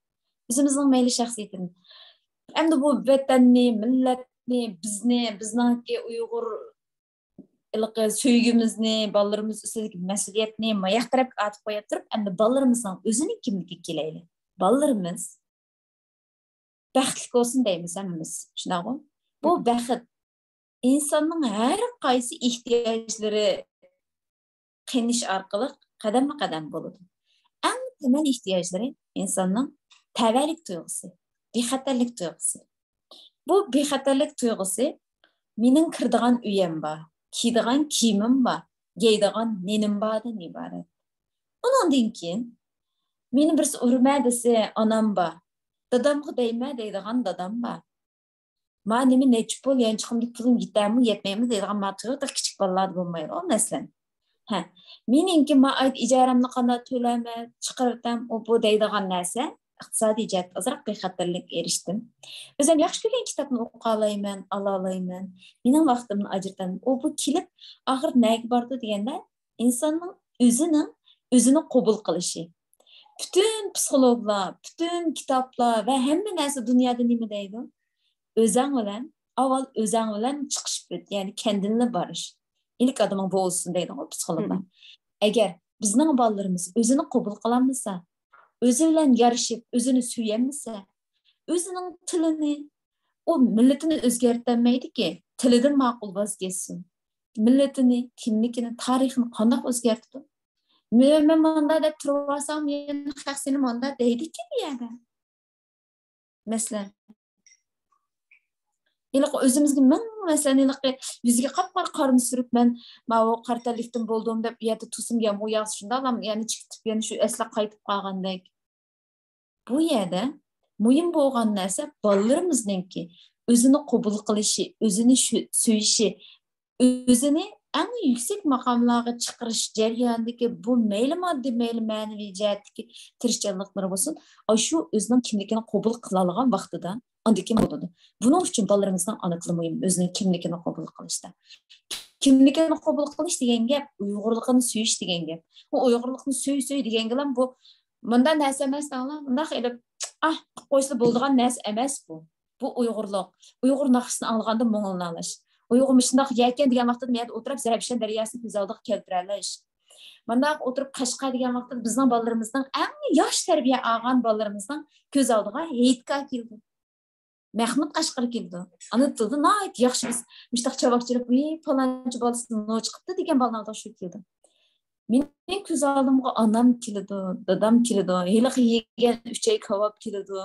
ئۆزىمىزنىڭ مەيلى شەخسىيىتىنى. ئەمدى بۇ ۋەتەننى، مىللەتنى، بىزنى، بىزنىڭكى ئۇيغۇر ھېلىقى سۆيگۈمىزنى، بالىلىرىمىز ئۈستىدىكى مەسئۇلىيەتنى ماياق تەرەپكە ئاتىپ قويۇپ تۇرۇپ، ئەمدى بالىلىرىمىزنىڭ ئۆزىنىڭ كىملىكىگە كېلەيلى. بالىلىرىمىز بەختلىك بولسۇن دەيمىز ھەممىمىز، شۇنداققۇ؟ بۇ بەخت ئىنساننىڭ ھەر قايسى ئېھتىياجلىرى قېنىش ئارقىلىق قەدەممۇ قەدەم بولىدۇ. ئەڭ تەمەل ئېھتىياجلىرى ئىنساننىڭ تەۋەلىك تۇيغۇسى، بىخەتەرلىك تۇيغۇسى. بۇ بىخەتەرلىك تۇيغۇسى، مېنىڭ كىرىدىغان ئۆيۈم بار، كىيىدىغان كىيىمىم بار، يەيدىغان نېنىم باردىن ئىبارەت. ئۇنىڭدىن كېيىن، مېنى بىرسى ئۇرىمەن دېسە، ئانام بار، دادامغا دەيمەن دەيدىغان دادام بار. ما نېمە نەچچە پۇل يانچۇقۇمدىكى پۇلۇم يېتەرمۇ، يەتمەيمۇ دەيدىغان ما تۇيغۇ تېخى كىچىك بالىلاردا بولمايدۇ، مەسىلەن. ھە، مېنىڭكى ما ئايدا ئىجارەمنى قانداق تۆلەيمەن، چىقىرتەم، ئۇ بۇ دەيدىغان نەرسە ئىقتىسادىي جەھەتتە ئازراق بىخەتەرلىككە ئېرىشتىم. ئۆزۈم ياخشى كۆرگەن كىتابنى ئوقۇيالايمەن، ئالالايمەن. مېنىڭ ۋاقتىمنى ئاجرىتەم. ئۇ بۇ كېلىپ ئاخىرى نەگە بارىدۇ دېگەندە، ئىنساننىڭ ئۆزىنىڭ ئۆزىنى قوبۇل قىلىشى. پۈتۈن پسىخولوگلار، پۈتۈن كىتابلار ۋە ھەممە نەرسە دۇنيادا نېمە دەيدۇ؟ ئۆزەڭ بىلەن، ئاۋۋال ئۆزەڭ بىلەن چىقىشىپ ئۆت، يەنى كەندىنلا بارىش. ئىلك ئادىمىڭ بولسۇن دەيدىغۇ پسىخولوگلار. مم. ئەگەر بىزنىڭ بالىلىرىمىز ئۆزىنى قوبۇل قىلالمىسا، ئۆزى بىلەن يارىشىپ، ئۆزىنى سۆيەلمىسە، ئۆزىنىڭ تىلىنى، ئۇ مىللىتىنى ئۆزگەرتەلمەيدىكى، تىلىدىن ماقۇل ۋاز كەچسۇن. مىللىتىنى، كىملىكىنى، تارىخىنى قانداق ئۆزگەرتىدۇ؟ مەن، مەن مۇنداق دەپ تۇرۇۋالسام، يەنە خەق سېنى مۇنداق دەيدىكەن بۇ يەردە. مەسىلەن، ھېلىقى ئۆزىمىزگە مىڭ، مەسىلەن، ھېلىقى يۈزىگە قاپقارا قارنى سۈرۈپ، مەن ماۋۇ قارا تەنلىكتىن بولدۇم دەپ، ئۇ يەردە تۇرسام، يامغۇر ياغسا، شۇنداقلا يەنە چىقىپ، يەنە شۇ ئەسلى قايتىپ قالغاندەك. بۇ يەردە مۇھىم بولغان نەرسە بالىلىرىمىزنىڭكى ئۆزىنى قوبۇل قىلىشى، ئۆزىنى شۇ-، سۆيۈشى، ئۆزىنى ئەڭ يۈكسەك ماقاملارغا چىقىرىش جەريانىدىكى بۇ مەيلى ماددىي، مەيلى مەنىۋى جەھەتتىكى تىرىشچانلىقلىرى بولسۇن، ئاشۇ ئۆزىنىڭ كىملىكىنى قوبۇل قىلالىغان ۋاقتىدا ئاندىن كېيىن بولىدۇ. بۇنىڭ ئۈچۈن بالىلىرىمىزنىڭ ئانا تىلى مۇھىم، ئۆزىنىڭ كىملىكىنى قوبۇل قىلىشتا. كىملىكىنى قوبۇل قىلىش دېگەن گەپ، ئۇيغۇرلۇقىنى سۆيۈش دېگەن گەپ. بۇ ئۇيغۇرلۇقنى سۆي، سۆي دېگەنگىلا بۇ مۇنداق نەرسە ئەمەس، دەڭلار. مۇنداق ئېلىپ، ئاھ، قىلىپ قويسىلا بولىدىغان نەرسە ئەمەس بۇ. بۇ ئۇيغۇرلۇق. ئۇيغۇر ناخشىسىنى ئاڭلىغاندا مۇڭلىنالاش. ئۇيغۇر مۇشۇنداق يەكەن دېگەن ۋاقتىدا مەيەردە ئولتۇرۇپ، زەرەپشان دەرياسىنى كۆز ئالدىغا كەلتۈرەلەش. مۇنداق ئولتۇرۇپ، قەشقەر دېگەن ۋاقتىدا بىزنىڭ بالىلىرىمىزنىڭ، ئەڭ ياخشى تەربىيە ئالغان بالىلىرىمىزنىڭ كۆز ئالدىغا ھېيتگاھ كېلىدۇ. مەخمۇت قەشقىرى كېلىدۇ. ئانا تىلدا ناھايىتى ياخشى بىز مۇشتاق چاۋاك چېلىپ، ۋىي، پالانچى بالىسى نوچى قىپتۇ دېگەن بالىنىڭ ئالدىغا شۇ كېلىدۇ. مېنىڭ كۆز ئالدىمغا ئانام كېلىدۇ، دادام كېلىدۇ، ھېلىقى يېگەن ئۈچەي كاۋاپ كېلىدۇ،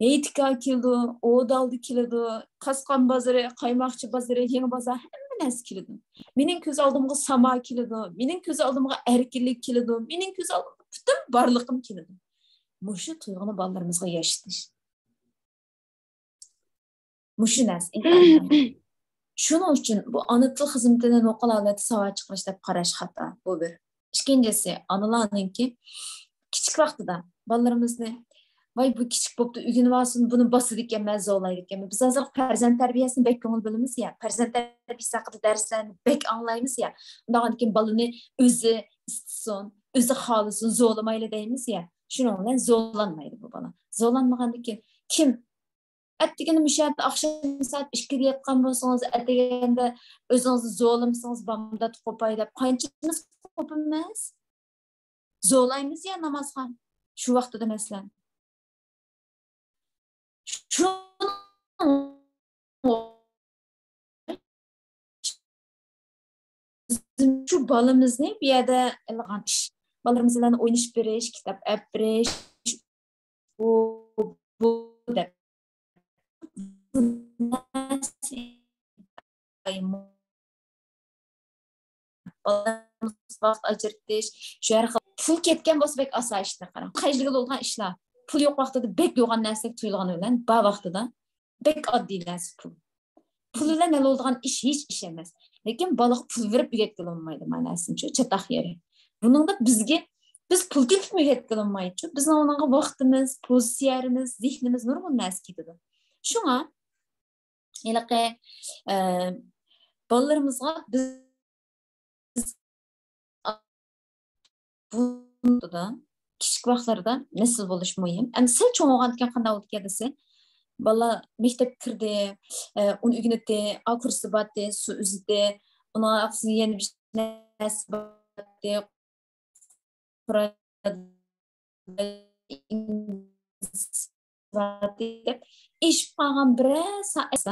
ھېيتگاھ كېلىدۇ، ئودالدى كېلىدۇ، قاسقان بازىرى، قايماقچى بازىرى، يېڭى بازار، ھەممە نەرسە كېلىدۇ. مېنىڭ كۆز ئالدىمغا ساما كېلىدۇ، مېنىڭ كۆز ئالدىمغا ئەركىنلىك كېلىدۇ، مېنىڭ كۆز ئالدىمغا پۈتۈن بارلىقىم كېلىدۇ. مۇشۇ تۇيغۇنى بالىلىرىمىزغا ياشىتىش. مۇشۇ نەرسە ئىنتايىن مۇھىم. شۇنىڭ ئۈچۈن بۇ ئانا تىل خىزمىتىنى نوقۇل ھالەتتە ساۋات چىقىرىش دەپ قاراش خاتا. بۇ بىر. ئىككىنچىسى، ئانىلارنىڭكى كىچىك ۋاقتىدا بالىلىرىمىزنى ۋاي، بۇ كىچىك بوپتۇ، ئۆگىنىۋالسۇن، بۇنى باسىدىكەنمەن، زورلايدىكەنمەن. بىز ھازىر پەرزەنت تەربىيەسىنى بەك كۆڭۈل بۆلىمىز يا، پەرزەنت تەربىيەسى ھەققىدە دەرسلەرنى بەك ئاڭلايمىز يا. ئۇنداقتىن كېيىن بالىنى ئۆزى ئىستىسۇن، ئۆزى خالىسۇن، زورلىمايلى دەيمىز يا. شۇنىڭ بىلەن زورلانمايدۇ بۇ بالا. زورلانمىغاندىن كېيىن كىم ئەتىگىنى مۇشۇ يەردە ئاخشام سائەت ئىككىدە ياتقان بولسىڭىز، ئەتىگەندە ئۆزىڭىزنى زورلىمىسىڭىز، بامدات قوپاي دەپ قانچىمىز قوپىمىز؟ زورلايمىز يا نامازغا شۇ ۋاقتىدا، مەسىلەن. شۇ شۇ بالىمىزنى بۇ يەردە قىلغان ئىش، بالىلىرىمىز بىلەن ئوينىشىپ بېرىش، كىتاب ئەپ بېرىش، بۇ، بۇ دەپ. بالىلىرىمىز ۋاقىت ئاجرىتىش، شۇ ھەر خىل پۇل كەتكەن بولسا بەك ئاسان ئىشلار، قاراڭ. خەجلىگىلى بولىدىغان ئىشلار. پۇل يوق ۋاقتىدا بەك يوغان نەرسىگە تۇيۇلغىنى بىلەن، بار ۋاقتىدا بەك ئاددىي نەرسە پۇل. پۇل بىلەن ھەل بولىدىغان ئىش ھېچ ئىش ئەمەس. لېكىن بالىغا پۇل بېرىپ ئۆگەتكىلى بولمايدۇ، مەنىسىنىچۇ، چاتاق يېرى. بۇنىڭدا بىزگە، بىز پۇل تېپىپ ئۆگەتكىلى بولمايدۇچۇ. بىزنىڭ ئۇنىڭغا ۋاقتىمىز، پوزىتسىيەمىز، زېھنىمىز، نۇرغۇن نەرسە كېتىدۇ. شۇڭا ھېلىقى، ئە، بالىلىرىمىزغا بىز بۇ كىچىك ۋاقىتلاردا نەسىل بولۇش مۇھىم. ئەمدى سەل چوڭ بولغاندىكىن قانداق بولىدىكەن دېسە، بالا مەكتەپكە كىردى، ئە، ئۇنى ئۆگىنەتتى، ئا كۇرسى بارتتى، سۇ ئۈزدى، ئۇنىڭ ئارقىسىدىن يەنە بىر نەرسە بارتتى، قۇرئان، ئىنگلىز بارتتى دەپ ئېشىپ قالغان بىرەر سائەت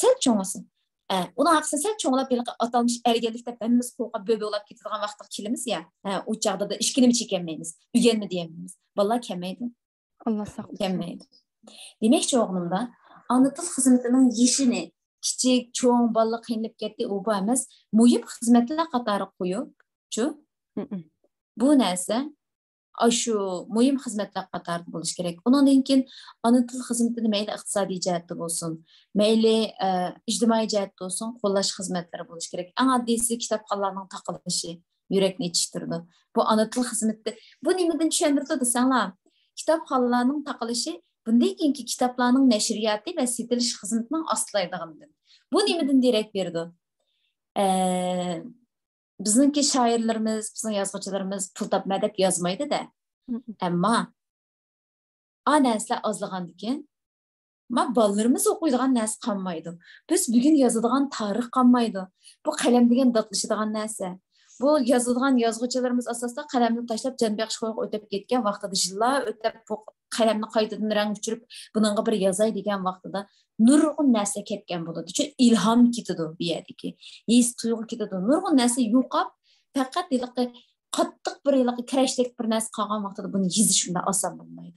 سەل چوڭ بولسۇن. ئە، ئۇنىڭ ئارقىسىدىن سەل چوڭلاپ، ھېلىقى ئاتالمىش ئەرگەنلىك دەپ ھەممىمىز قورقۇپ بۆ-بۆ بولاپ كېتىدىغان ۋاقىتقا كېلىمىز يا. ئە، ئۇ چاغدا دا ئىككىنىمىچە كەلمەيمىز، ئۆگەنمە دېيەلمەيمىز. بالىلار كەلمەيدۇ. ئاللا ساقلىسۇن. كەلمەيدۇ. دېمەكچى بولغىنىمدا، ئانا تىل خىزمىتىنىڭ يېشىنى كىچىك، چوڭ، بالىلار قىينىلىپ كەتتى، ئۇ بار ئەمەس، مۇھىم خىزمەتلەر قاتارىغا قويۇپ، شۇ، مم. بۇ نەرسە ئاشۇ مۇھىم خىزمەتلەر قاتارىدا بولۇشى كېرەك. ئۇنىڭدىن كېيىن ئانا تىل خىزمىتىنى مەيلى ئىقتىسادىي جەھەتتە بولسۇن، مەيلى، ئە، ئىجتىمائىي جەھەتتە بولسۇن، قوللاش خىزمەتلىرى بولۇشى كېرەك. ئەڭ ئاددىيسى كىتابخانلارنىڭ تاقىلىشى يۈرەكنى ئېچىشتۇرىدۇ. بۇ ئانا تىل خىزمىتى، بۇ نېمىدىن چۈشەندۈرىدۇ دېسەڭلار، كىتابخانلارنىڭ تاقىلىشى بۇندىن كېيىنكى كىتابلارنىڭ نەشرىياتى ۋە سېتىلىش خىزمىتىنىڭ ئاستىلايدىغىنىدىن. بۇ نېمىدىن دېرەك بېرىدۇ؟ ئە، بىزنىڭكى شائىرلىرىمىز، بىزنىڭ يازغۇچىلىرىمىز پۇل تاپما دەپ يازمايدۇ-دە. مم. ئەمما ئا نەرسىلەر ئازلىغاندىكىن، ما بالىلىرىمىز ئوقۇيدىغان نەرسە قالمايدۇ. بىز بۈگۈن يازىدىغان تارىخ قالمايدۇ. بۇ قەلەم دېگەن داتلىشىدىغان نەرسە. بۇ يازىدىغان يازغۇچىلىرىمىز ئاساستا قەلەمنى تاشلاپ جان بېقىش خۇيىغا ئۆتۈپ كەتكەن ۋاقتىدا يىللار ئۆتۈپ، بۇ قەلەمنى قايتىدىن رەڭ ئۆچۈرۈپ، بۇنىڭغا بىر يازاي دېگەن ۋاقتىدا نۇرغۇن نەرسە كەتكەن بولىدۇ. چۈنكى ئىلھام كېتىدۇ بۇ يەردىكى. ھېس تۇيغۇ كېتىدۇ. نۇرغۇن نەرسە يوقاپ، پەقەت ھېلىقى قاتتىق بىر ھېلىقى كىرەشتەك بىر نەرسە قالغان ۋاقتىدا بۇنى يېزىش ئۇنداق ئاسان بولمايدۇ.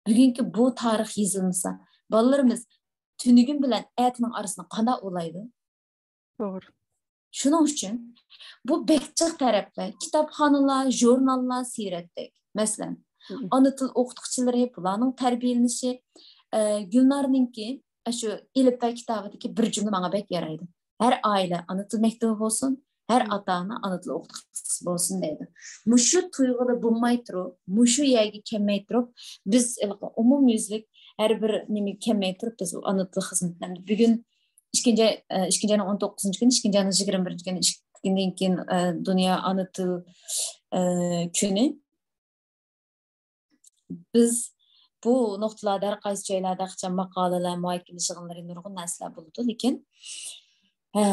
بۈگۈنكى بۇ تارىخ يېزىلمىسا، بالىلىرىمىز تۈنۈگۈن بىلەن ئەتىنىڭ ئارىسىنى قانداق ئۇلايدۇ؟ توغرا. شۇنىڭ ئۈچۈن بۇ بەك جىق تەرەپلەر، كىتابخانىلار، ژۇرناللار، سىيرەتتەك. مەسىلەن، مم. ئانا تىل ئوقۇتقۇچىلىرى، بۇلارنىڭ تەربىيەلىنىشى، ئە، گۈلنارنىڭكى ئاشۇ ئېلىپبە كىتابىدىكى بىر جۈملە ماڭا بەك يارايدۇ. ھەر ئائىلە ئانا تىل مەكتىپى بولسۇن، ھەر مم. ئاتا-ئانا ئانا تىل ئوقۇتقۇچىسى بولسۇن دەيدۇ. مۇشۇ تۇيغۇدا بولماي تۇرۇپ، مۇشۇ يەرگە كەلمەي تۇرۇپ، بىز ھېلىقى ئومۇميۈزلۈك ھەر بىر نېمىگە كەلمەي تۇرۇپ، بىز ئانا تىل خىزمىتىنى بۈگۈن ئىككىنچى، ئە، ئىككىنچى ئاينىڭ ئون توققۇزىنچى كۈنى، ئىككىنچى ئاينىڭ يىگىرمە بىرىنچى كۈنى، ئىككى كۈندىن كېيىن، ئە، دۇنيا ئانا تىل، ئە، كۈنى. بىز بۇ نۇقتىلاردا ھەر قايسى جايلاردا قاچان ماقالىلەر، مۇھاكىمە يىغىنلىرى، نۇرغۇن نەرسىلەر بولىدۇ. لېكىن، ئە،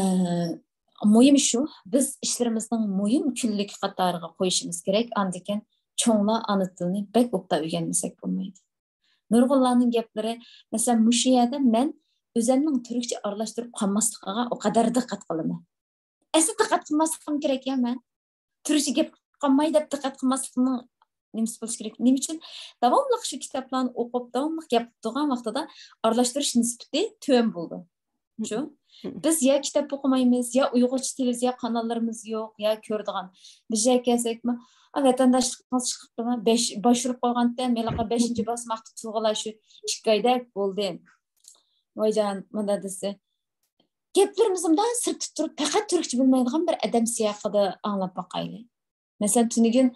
مۇھىمى شۇ، بىز ئىشلىرىمىزنىڭ مۇھىم كۈنلۈكى قاتارىغا قويۇشىمىز كېرەك. ئاندىن كېيىن چوڭلار ئانا تىلنى بەك ئوبدان ئۆگەنمىسەك بولمايدۇ. نۇرغۇنلارنىڭ گەپلىرى، مەسىلەن، مۇشۇ يەردە مەن ئۆزەمنىڭ تۈركچە ئارىلاشتۇرۇپ قالماسلىقىغا ئۇ قەدەر دىققەت قىلىمەن. ئەسلى دىققەت قىلماسلىقىم كېرەك يا مەن. تۈركچە گەپ قىلىپ قالماي دەپ دىققەت قىلماسلىقنىڭ نېمىسى بولۇشى كېرەك؟ نېمە ئۈچۈن؟ داۋاملىق شۇ كىتابلارنى ئوقۇپ، داۋاملىق گەپ قىلىپ تۇرغان ۋاقتىدا ئارىلاشتۇرۇش نىسبىتى تۆۋەن بولىدۇ. شۇ. مم. بىز يا كىتاب ئوقۇمايمىز، يا ئۇيغۇرچە تېلېۋىزىيە قاناللىرىمىز يوق، يا كۆرىدىغان. بىر يەرگە كەلسەكمۇ، «ئا، ۋەتەنداشلىقىڭىز چىقىپتىمۇ؟» بەش، باشۇرۇپ قالغانتىم، ھېلىقى بەشىنچى باسماقتا تۇرغىلى شۇ ئىككى ئايدەك بولدى. ۋايجان، مۇنداق دېسە، گەپلىرىمىزنى مۇنداق سىرتتا تۇرۇپ، پەقەت تۈركچە بىلمەيدىغان بىر ئادەم سىياقىدا ئاڭلاپ باقايلى. مەسىلەن، تۈنۈگۈن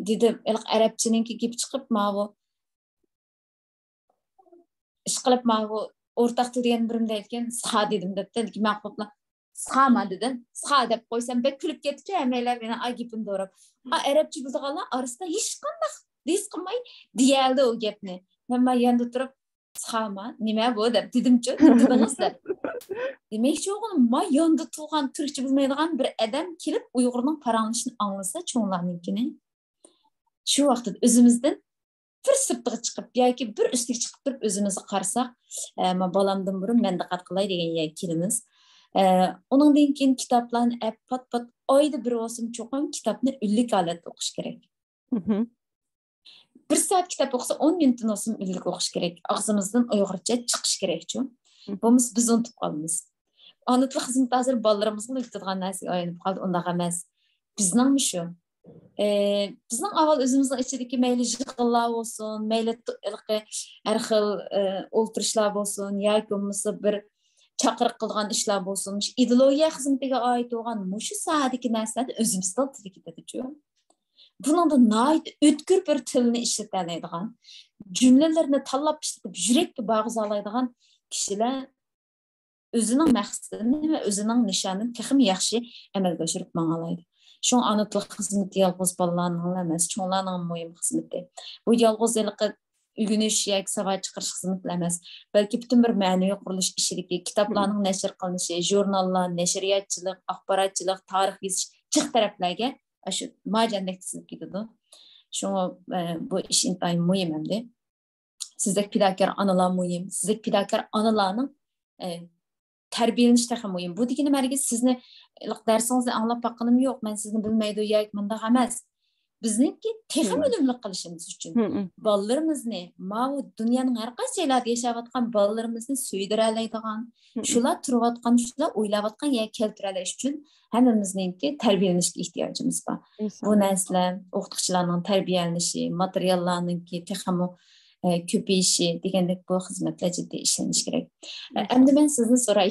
دېدىم، ھېلىقى ئەرەبچىنىڭكى گېپى چىقىپ، ماۋۇ ئىشقىلىپ ماۋۇ ئورتاق تىل دېگەن بىرىم دەيدىكەن، سىخا دېدىم دەپتۇ. مەن قوپلا، سىخاما دېدىم. سىخا دەپ قويسام بەك كۈلۈپ كېتىپتۇ، ھەممەيلەر مېنىڭ ئا گېپىمنى دوراپ. ئا، ئەرەبچە بىلىدىغانلار ئارىسىدا ھېچقانداق ھېس قىلماي دېيەلدى ئۇ گەپنى. مەن ما ياندا تۇرۇپ، سىخاما، نېمە بۇ دەپ دېدىمچۇ، نېمە دېدىڭىز دەپ. دېمەكچى بولغىنىم، ما ياندا تۇرغان تۈركچە بىلمەيدىغان بىر ئادەم كېلىپ ئۇيغۇرنىڭ پاراڭلىشىنى ئاڭلىسا، چوڭلارنىڭكىنى، شۇ ۋاقىتتا ئۆزىمىزدىن بىر سىرتىغا چىقىپ ياكى بىر ئۈستىگە چىقىپ تۇرۇپ ئۆزىمىزگە قارىساق، ئە، ما بالامدىن بۇرۇن مەن دىققەت قىلاي دېگەن يەرگە كېلىمىز. ئە، ئۇنىڭدىن كېيىن كىتابلارنى ئەپ پات-پات ئايدا بىر بولسىمۇ چوقۇم كىتابنى ئۈنلۈك ھالەتتە ئوقۇش كېرەك. بىر سائەت كىتاب ئوقۇسا، ئون مىنۇتتىن بولسىمۇ ئۈنلۈك ئوقۇش كېرەك. ئاغزىمىزدىن ئۇيغۇرچە چىقىشى كېرەكچۇ. بولمىسا بىز ئۇنتۇپ قالىمىز. ئانا تىل خىزمىتى ھازىر بالىلىرىمىزغىلا ئۆگىتىدىغان نەرسىگە ئايلىنىپ قالدى. ئۇنداق ئەمەس. بىزنىڭمۇ شۇ. ئە، بىزنىڭ ئاۋۋال ئۆزىمىزنىڭ ئىچىدىكى مەيلى يىغىنلار بولسۇن، مەيلى تو-، ھېلىقى ھەر خىل، ئە، ئولتۇرۇشلار بولسۇن ياكى بولمىسا بىر چاقىرىق قىلىدىغان ئىشلار بولسۇن، مۇشۇ ئىدېئولوگىيە خىزمىتىگە ئائىت بولغان مۇشۇ ساھەدىكى نەرسىلەرنى ئۆزىمىزدىن تىلگە كېتىدىچۇ. بۇنىڭدا ناھايىتى ئۆتكۈر بىر تىلنى ئىشلىتەلەيدىغان، جۈملىلىرىنى تاللاپ ئىشلىتىپ، يۈرەككە بارغۇزالايدىغان كىشىلەر ئۆزىنىڭ مەقسىتىنى ۋە ئۆزىنىڭ نىشانىنى تېخىمۇ ياخشى ئەمەلگە ئاشۇرۇپ ماڭالايدۇ. شۇڭا ئانا تىل خىزمىتى يالغۇز بالىلارنىڭلا ئەمەس، چوڭلارنىڭ مۇھىم خىزمىتى. بۇ يالغۇز ھېلىقى ئۆگىنىش ياكى ساۋات چىقىرىش خىزمىتىلا ئەمەس، بەلكى پۈتۈن بىر مەنىۋى قۇرۇلۇش ئىچىدىكى كىتابلارنىڭ نەشر قىلىنىشى، ژۇرناللار، نەشرىياتچىلىق، ئاخباراتچىلىق، تارىخ يېزىش جىق تەرەپلەرگە ئاشۇ ماجاندەك تىزىلىپ كېتىدۇ. شۇڭا، ئە، بۇ ئىش ئىنتايىن مۇھىم ئەمدى. سىزدەك پىداكار ئانىلار مۇھىم. سىزدەك پىداكار ئانىلارنىڭ، ئە، تەربىيەلىنىشى تېخى مۇھىم. بۇ دېگىنىم ھەرگىز سىزنى، دەرسىڭىزنى ئاڭلاپ باققىنىم يوق، مەن سىزنى بىلمەيدۇ ياكى مۇنداق ئەمەس. بىزنىڭكى تېخىمۇ ئۈنۈملۈك قىلىشىمىز ئۈچۈن بالىلىرىمىزنى ماۋۇ دۇنيانىڭ ھەر قايسى جايلاردا ياشاۋاتقان بالىلىرىمىزنى سۆيدۈرەلەيدىغان، شۇلار تۇرۇۋاتقان، شۇلار ئويلاۋاتقان يەرگە كەلتۈرەلەش ئۈچۈن ھەممىمىزنىڭكى تەربىيەلىنىشكە ئېھتىياجىمىز بار. بۇ نەرسىلەر ئوقۇتقۇچىلارنىڭ تەربىيەلىنىشى، ماتېرىياللارنىڭكى تېخىمۇ، ئە، كۆپىيىشى دېگەندەك بۇ خىزمەتلەر جىددىي ئىشلىنىشى كېرەك. ئە، ئەمدى مەن سىزدىن سوراي.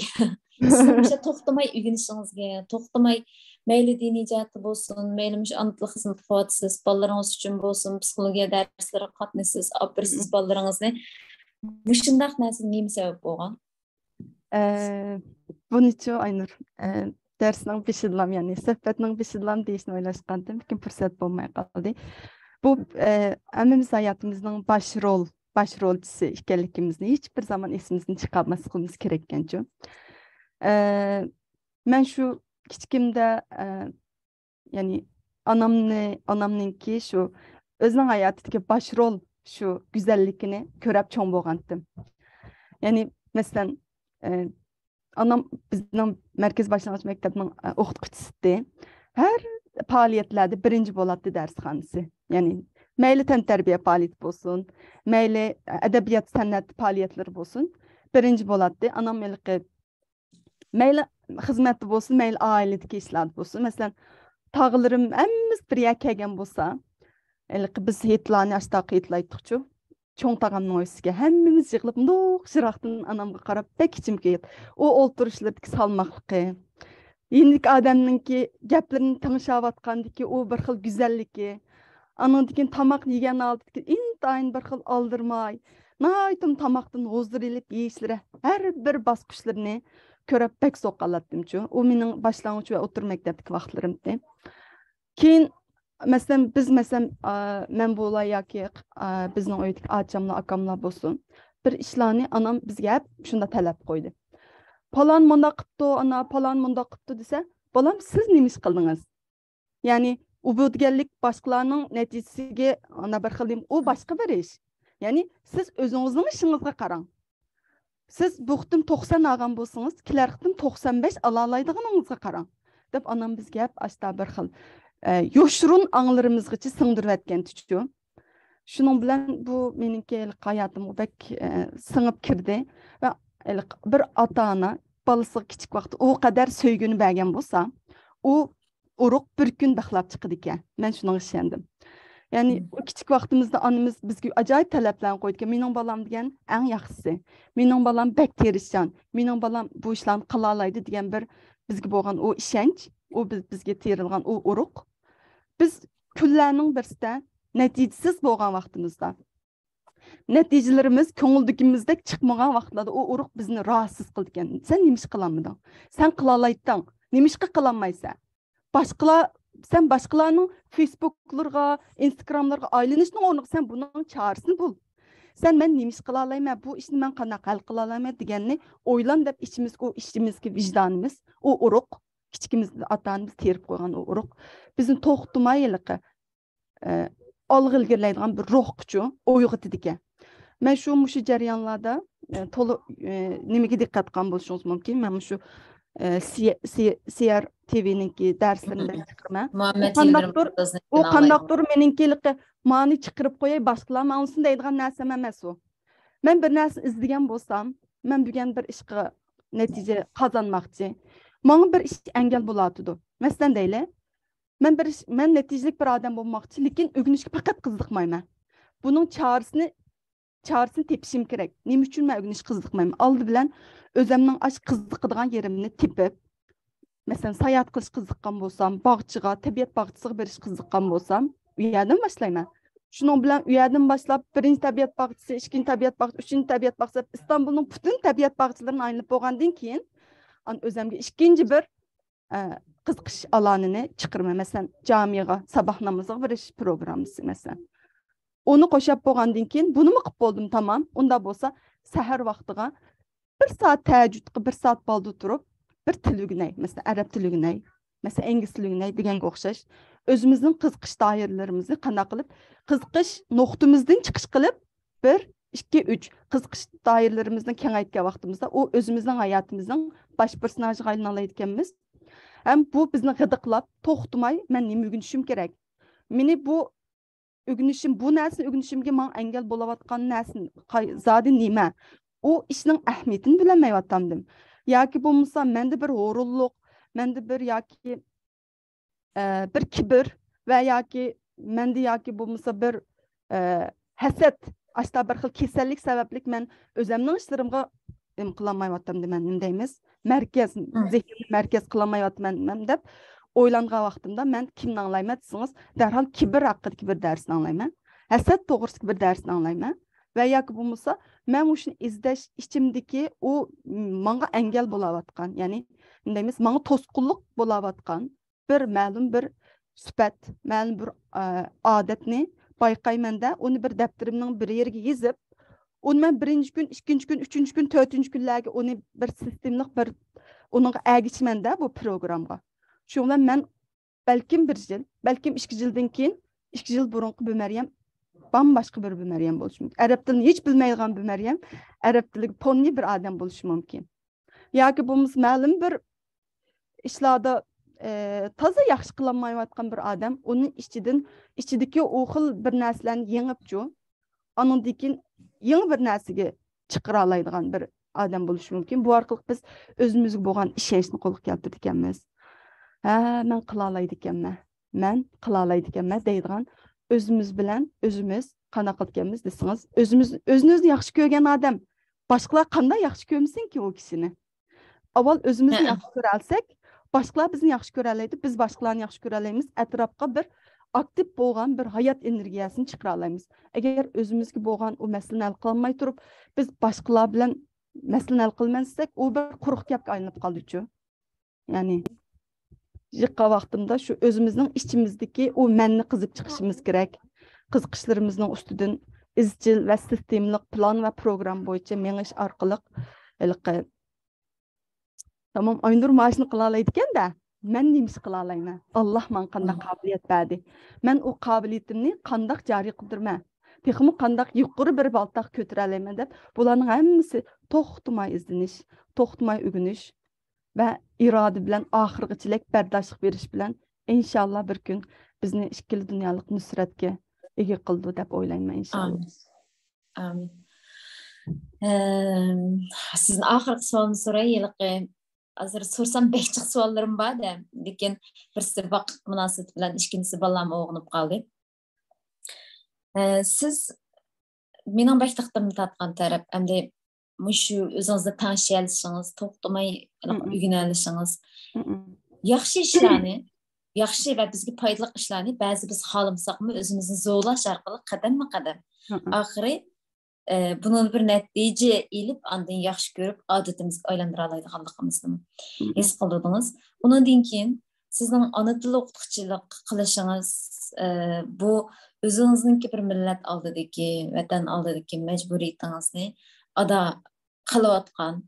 سىزنىڭ مۇشۇ توختىماي ئۆگىنىشىڭىزگە، توختىماي مەيلى دىنىي جەھەتتە بولسۇن، مەيلى مۇشۇ ئانا تىل خىزمىتى قىلىۋاتىسىز، بالىلىرىڭىز ئۈچۈن بولسۇن، پسىخولوگىيە دەرسلىرىگە قاتنىشىسىز، ئاپىرىسىز بالىلىرىڭىزنى. مۇشۇنداق نەرسە نېمە سەۋەب بولغان؟ ئە، بۇنىچۇ ئاينۇر، ئە، دەرسنىڭ بېشىدىلام، يەنى سۆھبەتنىڭ بېشىدىلام دېيىشنى ئويلاشقانتىم، لېكىن پۇرسەت بولماي قالدى. بۇ، ئە، ھەممىمىز ھاياتىمىزنىڭ باش رول، باش رولچىسى ئىكەنلىكىمىزنى ھېچ بىر زامان ئېسىمىزدىن چىقارماسلىقىمىز كېرەككەنچۇ. ئە، مەن شۇ كىچىكىمدە، ئە، يەنى ئانامنى، ئانامنىڭكى شۇ ئۆزىنىڭ ھاياتىدىكى باش رول شۇ گۈزەللىكىنى كۆرۈپ چوڭ بولغانتىم. يەنى مەسىلەن، ئە، ئانام بىزنىڭ مەركىزىي باشلانغۇچ مەكتەپنىڭ، ئە، ئوقۇتقۇچىسى ئىدى. ھەر پائالىيەتلەردە بىرىنچى بولاتتى دەرسخانىسى. يەنى مەيلى تەنتەربىيە پائالىيىتى بولسۇن، مەيلى ئەدەبىيات سەنئەت پائالىيەتلىرى بولسۇن، بىرىنچى بولاتتى. ئانام ھېلىقى مەيلى خىزمەتتە بولسۇن، مەيلى ئائىلىدىكى ئىشلاردا بولسۇن. مەسىلەن، تاغىلىرىم ھەممىمىز بىر يەرگە كەلگەن بولسا، ھېلىقى بىز ھېيتلارنى ئاشتاق ھېيتلايتتۇقچۇ. چوڭ تاغامنىڭ ئۆيسىگە ھەممىمىز يىغىلىپ، مۇنداق يىراقتىن ئانامغا قاراپ بەك ئىچىم كۆيۈپ، ئۇ ئولتۇرۇشلىرىدىكى سالماقلىقى، يېنىدىكى ئادەمنىڭكى گەپلىرىنى تىڭشاۋاتقاندىكى ئۇ بىر خىل گۈزەللىكى، ئانىڭدىن كېيىن تاماق يېگەن ھالىتىدىكى ئىنتايىن بىر خىل ئالدىرىماي، ناھايىتىمۇ تاماقتىن ھۇزۇر ئېلىپ يېيىشلىرى، ھەر بىر باسقۇچلىرىنى كۆرۈپ بەك سوققانلاتتىمچۇ. ئۇ مېنىڭ باشلانغۇچ ۋە ئوتتۇرا مەكتەپتىكى ۋاقىتلىرىمتى. كېيىن، مەسىلەن، بىز، مەسىلەن، ئا، مەن بولاي ياكى، ئا، بىزنىڭ ئۆيدىكى ئاچاملار، ئاكاملار بولسۇن، بىر ئىشلارنى ئانام بىزگە ھەپ شۇنداق تەلەپ قويدى. «پالان مۇنداق قىپتۇ، ئانا، پالان مۇنداق قىپتۇ» دېسە، «بالام، سىز نېمە ئىش قىلدىڭىز؟» يەنى، ئۇ بۇ دېگەنلىك باشقىلارنىڭ نەتىجىسىگە، ئانا، بىر خىل دېيىم، ئۇ باشقا بىر ئىش. يەنى، سىز ئۆزىڭىزنىڭ ئىشىڭىزغا قاراڭ. سىز بۇ قېتىم توقسان ئالغان بولسىڭىز، كېلەر قېتىم توقسان بەش ئالالايدىغىنىڭىزغا قاراڭ، دەپ ئانام بىزگە ھەپ ئاشتا بىر خىل، ئە، يوشۇرۇن ئاڭلىرىمىزغىچە سىڭدۈرۈۋەتكەنتىچۇ. شۇنىڭ بىلەن بۇ مېنىڭكى ھېلىقى ھاياتىمغا بەك، ئە، سىڭىپ كىردى. ۋە ھېلىقى بىر ئاتا-ئانا بالىسىغا كىچىك ۋاقىتتا ئۇ قەدەر سۆيگۈنى بەرگەن بولسا، ئۇ ئۇرۇق بىر كۈن بىخلاپ چىقىدىكەن. مەن شۇنىڭغا ئىشەندىم. يەنى، مم. ئۇ كىچىك ۋاقتىمىزدا ئانىمىز بىزگە ئاجايىپ تەلەپلەرنى قويىدىكەن. «مېنىڭ بالام» دېگەن ئەڭ ياخشىسى. «مېنىڭ بالام بەك تىرىشچان. مېنىڭ بالام بۇ ئىشلارنى قىلالايدۇ» دېگەن بىر بىزگە بولغان ئۇ ئىشەنچ، ئۇ بىز، بىزگە تېرىلغان ئۇ ئۇرۇق. بىز كۈنلەرنىڭ بىرسىدە نەتىجىسىز بولغان ۋاقتىمىزدا، نەتىجىلىرىمىز كۆڭۈلدىكىمىزدەك چىقمىغان ۋاقىتلاردا ئۇ ئۇرۇق بىزنى راھەتسىز قىلىدىكەن. سەن نېمىشقا قىلالمىدىڭ؟ سەن قىلالايتتىڭ. نېمىشقا قىلالمايسەن؟ باشقىلار، سەن باشقىلارنىڭ فېيسبۇكلىرىغا، ئىنستاگراملىرىغا ئايلىنىشنىڭ ئورنىغا سەن بۇنىڭ چارىسىنى بۇل. سەن مەن نېمە ئىش قىلالايمەن، بۇ ئىشنى مەن قانداق ھەل قىلالايمەن دېگەننى ئويلان دەپ ئىچىمىزگە، ئۇ ئىچىمىزدىكى ۋىجدانىمىز، ئۇ ئۇرۇق، كىچىكىمىزدە ئاتا ئانىمىز تېرىپ قويغان ئۇ ئۇرۇق بىزنى توختىماي ھېلىقى، ئە، ئالغا ئىلگىرىلەيدىغان بىر روھقىچۇ ئويغىتىدىكەن. مەن شۇ مۇشۇ جەريانلاردا، ئە، تولا، ئە، نېمىگە دىققەت قىلغان بولۇشىڭىز مۇمكىن. مەن مۇشۇ، ئە، سىيە-، سىيە-، سىيەر تىۋىنىڭكى دەرسلىرىنى بەك چىقىرىمەن. ئۇ مۇھەممەد قانداقتۇر، يىلدىرىم ئۇ قىزنىڭكىنى ئالاي. قانداقتۇر مېنىڭكى ھېلىقى مانى چىقىرىپ قوياي، باشقىلار ماڭسۇن دەيدىغان نەرسەم ئەمەس ئۇ. مەن بىر نەرسە ئىزدىگەن بولسام، مەن بۈگۈن بىر ئىشقا نەتىجە قازانماقچى. ماڭا بىر ئىش ئەنگەل بولۇۋاتىدۇ. مەسىلەن دەيلى، مەن بىر ئىش، مەن نەتىجىلىك بىر ئادەم بولماقچى، لېكىن ئۆگىنىشكە پەقەت قىزىقمايمەن. بۇنىڭ چارىسىنى، چارىسىنى تېپىشىم كېرەك. نېمە ئۈچۈن مەن ئۆگىنىشكە قىزىقمايمەن؟ ئالدى بىلەن ئۆزۈمنىڭ ئاشۇ قىزىقىدىغان يېرىمنى تېپىپ، مەسىلەن، ساياھەت قىلىشقا قىزىققان بولسام، باغچىغا، تەبىئەت باغچىسىغا بېرىشقا قىزىققان بولسام، ئۇ يەردىن باشلايمەن. شۇنىڭ بىلەن ئۇ يەردىن باشلاپ، بىرىنچى تەبىئەت باغچىسى، ئىككىنچى تەبىئەت باغچىسى، ئۈچىنچى تەبىئەت باغچىسى دەپ ئىستانبۇلنىڭ پۈتۈن تەبىئەت باغچىلىرىنى ئايلىنىپ بولغاندىن كېيىن، ئان ئۆزۈمگە ئىككىنچى بىر، ئە، قىزىقىش ئالانىنى چىقىرىمەن. مەسىلەن، جامىغا ساباھ نامىزىغا بېرىش پروگراممىسى، مەسىلەن. ئۇنى قوشاپ بولغاندىن كېيىن، بۇنىمۇ قىلىپ بولدۇم، تامام. ئۇنداق بولسا، سەھەر ۋاقتىغا بىر سائەت تەھەججۇدقا بىر سائەت بالدۇر تۇرۇپ، بىر تىل ئۆگىنەي، مەسىلەن، ئەرەب تىلى ئۆگىنەي، مەسىلەن، ئىنگلىز تىلى ئۆگىنەي دېگەنگە ئوخشاش، ئۆزىمىزنىڭ قىزىقىش دائىرىلىرىمىزنى قانداق قىلىپ، قىزىقىش نۇقتىمىزدىن چىقىش قىلىپ، بىر، ئىككى، ئۈچ، قىزىقىش دائىرىلىرىمىزنى كېڭەيتكەن ۋاقتىمىزدا، ئۇ ئۆزىمىزنىڭ ھاياتىمىزنىڭ باش پېرسوناژىغا ئايلىنالايدىكەنمىز. ھەم بۇ بىزنى غىدىقلاپ، توختىماي، مەن نېمە ئۆگىنىشىم كېرەك؟ مېنى بۇ ئۆگىنىشىم، بۇ نەرسىنى ئۆگىنىشىمگە ماڭا ئەنگەل بولۇۋاتقان نەرسە قاي-، زادى نېمە؟ ئۇ ئىشنىڭ ئەھمىيىتىنى بىلەلمەيۋاتامدىم. ياكى بولمىسا مەندە بىر ھۇرۇنلۇق، مەندە بىر ياكى، ئە، بىر كىبىر ۋە ياكى مەندە ياكى بولمىسا بىر، ئە، ھەسەت، ئاشتا بىر خىل كېسەللىك سەۋەبلىك مەن ئۆزەمنىڭ ئىشلىرىمغا نېمە قىلالمايۋاتامدىمەن، نېمە دەيمىز؟ مەركەز، مم. زېھنىمنى مەركەز قىلالمايۋاتىمەن دەپ ئويلانغان ۋاقتىمدا مەن كىمنى ئاڭلايمەن دېسىڭىز، دەرھال كىبىر ھەققىدىكى بىر دەرسنى ئاڭلايمەن. ھەسەت توغرىسىدىكى بىر دەرسنى ئاڭلايمەن. ۋە ياكى بولمىسا، مەن مۇشۇنى ئىزدەش ئىچىمدىكى ئۇ ماڭا ئەنگەل بولاۋاتقان، يەنى نېمە دەيمىز، ماڭا توسقۇنلۇق بولاۋاتقان بىر مەلۇم بىر سۈپەت، مەلۇم بىر، ئە، ئادەتنى بايقايمەن-دە، ئۇنى بىر دەپتىرىمنىڭ بىر يېرىگە يېزىپ، ئۇنى مەن بىرىنچى كۈن، ئىككىنچى كۈن، ئۈچىنچى كۈن، تۆتىنچى كۈنلەرگە ئۇنى بىر سىستېمىلىق بىر ئۇنىڭغا ئەگىشىمەن-دە بۇ پروگرامغا. شۇنىڭ بىلەن مەن بەلكىم بىر يىل، بەلكىم ئىككى يىلدىن كېيىن، ئىككى يىل بۇرۇنقى بۇ مەريەم بامباشقا بىر، بۇ مەريەم بولۇشى مۇمكىن. ئەرەب تىلىنى ھېچ بىلمەيدىغان بۇ مەريەم ئەرەب تىلىگە پوننى بىر ئادەم بولۇشى مۇمكىن. ياكى بولمىسا مەلۇم بىر ئىشلاردا، ئە، تازا ياخشى قىلالمايۋاتقان بىر ئادەم، ئۇنىڭ ئىچىدىن، ئىچىدىكى ئۇ خىل بىر نەرسىلەرنى يېڭىپچۇ، ئانىڭدىن كېيىن يېڭى بىر نەرسىگە چىقىرالايدىغان بىر ئادەم بولۇشى مۇمكىن. بۇ ئارقىلىق بىز ئۆزىمىزگە بولغان ئىشەنچنى قولغا كەلتۈرىدىكەنمىز. ھە، مەن قىلالايدىكەنمەن، مەن قىلالايدىكەنمەن دەيدىغان ئۆزىمىز بىلەن ئۆزىمىز قانداق قىلىدىكەنمىز دېسىڭىز، ئۆزىمىز، ئۆزىنى ئۆزى ياخشى كۆرگەن ئادەم باشقىلار قانداق ياخشى كۆرمىسۇنكى ئۇ كىشىنى؟ ئاۋۋال ئۆزىمىزنى ھەئە. ياخشى كۆرەلىسەك، باشقىلار بىزنى ياخشى كۆرەلەيدۇ، بىز باشقىلارنى ياخشى كۆرەلەيمىز، ئەتراپقا بىر ئاكتىپ بولغان بىر ھايات ئېنېرگىيەسىنى چىقىرالايمىز. ئەگەر ئۆزىمىزگە بولغان ئۇ مەسىلىنى ھەل قىلالماي تۇرۇپ، بىز باشقىلار بىلەن مەسىلىنى ھەل قىلىمەن دېسەك، ئۇ بىر قۇرۇق گەپكە ئايلىنىپ قالىدۇچۇ. يەنى، يىغقان ۋاقتىمدا شۇ ئۆزىمىزنىڭ ئىچىمىزدىكى ئۇ مەننى قېزىپ چىقىشىمىز كېرەك. قىزىقىشلىرىمىزنىڭ ئۈستىدىن ئىزچىل ۋە سىستېمىلىق پىلان ۋە پروگرامما بويىچە مېڭىش ئارقىلىق ھېلىقى تامام، ئاينۇر مانا شۇنى قىلالايدىكەن-دە، مەن نېمە ئىش قىلالايمەن؟ ئاللاھ ماڭا قانداق مم. قابىلىيەت بەردى؟ مەن ئۇ قابىلىيىتىمنى قانداق جارى قىلدۇرىمەن؟ تېخىمۇ قانداق يۇقىرى بىر بالداققا كۆتۈرەلەيمەن دەپ، بۇلارنىڭ ھەممىسى توختىماي ئىزدىنىش، توختىماي ئۆگىنىش ۋە ئىرادە بىلەن ئاخىرغىچىلىك بەرداشلىق بېرىش بىلەن، ئىنشاللا بىر كۈن بىزنى ئىككىلا دۇنيالىق نۇسرەتكە ئىگە قىلىدۇ دەپ ئويلايمەن، ئىنشاللا. ئامىن. ئامىن. ئەم، سىزدىن ئاخىرقى سوئالنى سوراي. ھېلىقى ھازىر سورىسام بەك جىق سوئاللىرىم بار دە، لېكىن بىرسى ۋاقىت مۇناسىۋىتى بىلەن، ئىككىنچىسى بالام ئويغىنىپ قالدى. ئە، سىز مېنىڭ بەك دىققىتىمنى تارتقان تەرەپ، ئەمدى مۇشۇ ئۆزىڭىزنى تەڭشىيەلىشىڭىز، توختىماي مم. ئۆگىنەلىشىڭىز. مم. ياخشى ئىشلارنى، ياخشى ۋە بىزگە پايدىلىق ئىشلارنى بەزى بىز خالىمىساقمۇ ئۆزىمىزنى زورلاش ئارقىلىق قەدەممۇ قەدەم مم. ئاخىرى ئە، بۇنىڭ بىر نەتىجە ئېلىپ، ئاندىن ياخشى كۆرۈپ، ئادىتىمىزگە ئايلاندۇرالايدىغانلىقىمىزنى ھېس قىلدىڭىز. ئۇنىڭدىن كېيىن سىزنىڭ ئانا تىل ئوقۇتقۇچىلىق قىلىشىڭىز، ئە، بۇ ئۆزىڭىزنىڭكى بىر مىللەت ئالدىدىكى، ۋەتەن ئالدىدىكى مەجبۇرىيىتىڭىزنى ئادا قىلىۋاتقان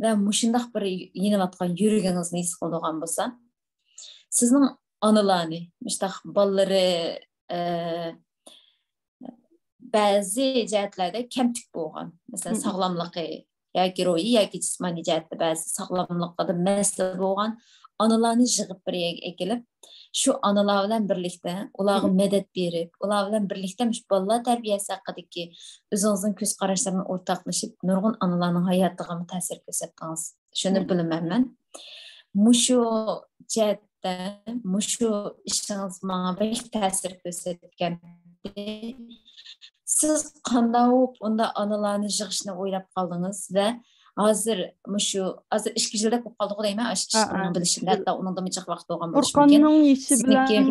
ۋە مۇشۇنداق بىر يېنىۋاتقان يۈرىكىڭىزنى ھېس قىلىدىغان بولسا، سىزنىڭ ئانىلارنى، مۇشۇنداق بالىلىرى، ئە، بەزى جەھەتلەردە كەمتۈك بولغان، مەسىلەن، ساغلاملىقى ياكى روھىي ياكى جىسمانىي جەھەتتە بەزى ساغلاملىقىدا مەسىلە بولغان ئانىلارنى يىغىپ بىر يەرگە ئەكېلىپ، شۇ ئانىلار بىلەن بىرلىكتە ئۇلارغا مەدەت بېرىپ، ئۇلار بىلەن بىرلىكتە مۇشۇ بالىلار تەربىيەسى ھەققىدىكى ئۆزىڭىزنىڭ كۆز قاراشلىرىنى ئورتاقلىشىپ، نۇرغۇن ئانىلارنىڭ ھاياتىغىمۇ تەسىر كۆرسەتتىڭىز. شۇنى بىلىمەن مەن. مۇشۇ جەھەتتە، مۇشۇ ئىشىڭىز ماڭا بەك تەسىر كۆرسەتكەن. سىز قانداق بولۇپ ئۇنداق ئانىلارنى يىغىشنى ئويلاپ قالدىڭىز ۋە ھازىر مۇشۇ، ھازىر ئىككى يىلدەك بولۇپ قالدىغۇ دەيمەن، ئاشۇ ئىشنىڭ بىلىشىمدە، ھەتتا ئۇنىڭدىنمۇ جىق ۋاقىت بولغان بولۇشى مۇمكىن. فۇرقاننىڭ يېشى بىلەن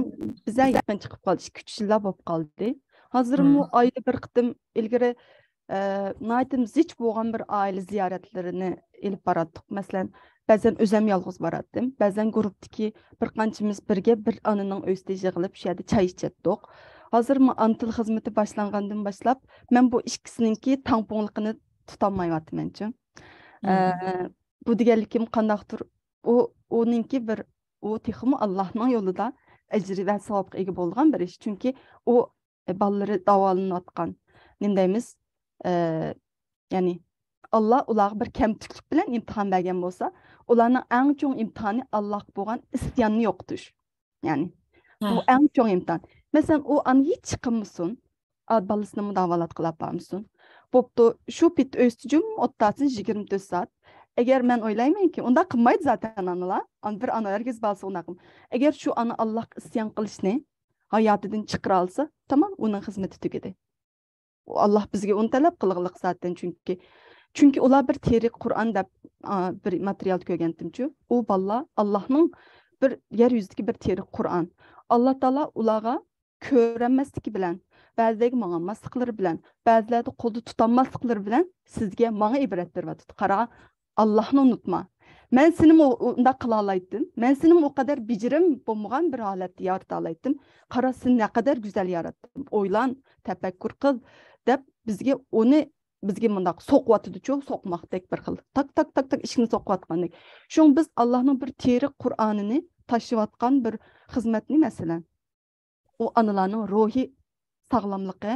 بىزە يېقىن چىقىپ قالدى، ئىككى ئۈچ يىللار بولۇپ قالدى. ھازىرمۇ ئايدا بىر قېتىم، ئىلگىرى ئە، ناھايىتى زىچ بولغان بىر ئائىلە زىيارەتلىرىنى ئېلىپ باراتتۇق. مەسىلەن، بەزەن ئۆزۈم يالغۇز باراتتىم، بەزەن گۇرۇپپىدىكى بىر قانچىمىز بىرگە بىر ئانىنىڭ ئۆيىسىدە يىغىلىپ، شۇ يەردە چاي ئىچەتتۇق. ھازىر ما-، ئانا تىل خىزمىتى باشلانغاندىن باشلاپ، مەن بۇ ئىككىسىنىڭكى تەڭپۇڭلۇقىنى تۇتالمايۋاتىمەنچۇ. ئە، بۇ دېگەنلىكىم قانداقتۇر، ئۇ، ئۇنىڭكى بىر، ئۇ تېخىمۇ ئاللاھنىڭ يولىدا ئەجرى ۋە ساۋابقا ئىگە بولىدىغان بىر ئىش. چۈنكى ئۇ بالىلىرى داۋالىنىۋاتقان، نېمە دەيمىز، ئە، يەنى ئاللا ئۇلارغا بىر كەمتۈكلۈك بىلەن ئىمتىھان بەرگەن بولسا، ئۇلارنىڭ ئەڭ چوڭ ئىمتىھانى ئاللاغا بولغان ئىسياننى يوقىتىش. يەنى بۇ ئەڭ چوڭ ئىمتىھان. مەسىلەن، ئۇ ئانا ھېچ چىقمىسۇن، ئا-، بالىسىنىمۇ داۋالاتقىلى ئاپارمىسۇن. بوپتۇ، شۇ پېتى ئۆيىسىدە جىم ئولتۇرسۇن يىگىرمە تۆت سائەت. ئەگەر مەن ئويلايمەنكى، ئۇنداق قىلمايدۇ زاتەن ئانىلار. ئانا، بىر ئانا ھەرگىز بالىسىغا ئۇنداق قىلمايدۇ. ئەگەر شۇ ئانا ئاللاغا ئىسيان قىلىشنى ھاياتىدىن چىقىرالىسا، تامام، ئۇنىڭ خىزمىتى تۈگىدى. ئۇ ئاللا بىزگە ئۇنى تەلەپ قىلغۇلۇق زاتەن، چۈنكى، چۈنكى ئۇلار بىر تىرىك قۇرئان دەپ، ئا، بىر ماتېرىيال كۆرگەنتىمچۇ، ئۇ بالىلار ئاللانىڭ بىر يەر يۈزىدىكى بىر تىرىك قۇرئان. ئاللا تائالا ئۇلارغا كۆرەلمەسلىكى بىلەن، بەزىلەرگە ماڭالماسلىقلىرى بىلەن، بەزىلەردە قولدا تۇتالماسلىقلىرى بىلەن سىزگە، ماڭا ئىبرەت بېرىۋاتىدۇ. قارا، ئاللاھنى ئۇنتۇما. مەن سېنىمۇ ئۇنداق قىلالايتتىم. مەن سېنىمۇ ئۇ قەدەر بېجىرىم بولمىغان بىر ھالەتتە يارىتالايتتىم. قارا، سېنى نەقەدەر گۈزەل ياراتتىم. ئويلان، تەپەككۇر قىل، دەپ بىزگە ئۇنى، بىزگە مۇنداق سوقۇۋاتىدۇچۇ، سوقماقتەك بىر خىل. تاك، تاك، تاك، تاك ئىشىكنى سوقۇۋاتقاندەك. شۇڭا بىز ئاللاھنىڭ بىر تىرىك قۇرئانىنى تاشلىۋاتقان بىر خىزمەتنى، مەسىلەن، ئۇ ئانىلارنىڭ روھىي ساغلاملىقى،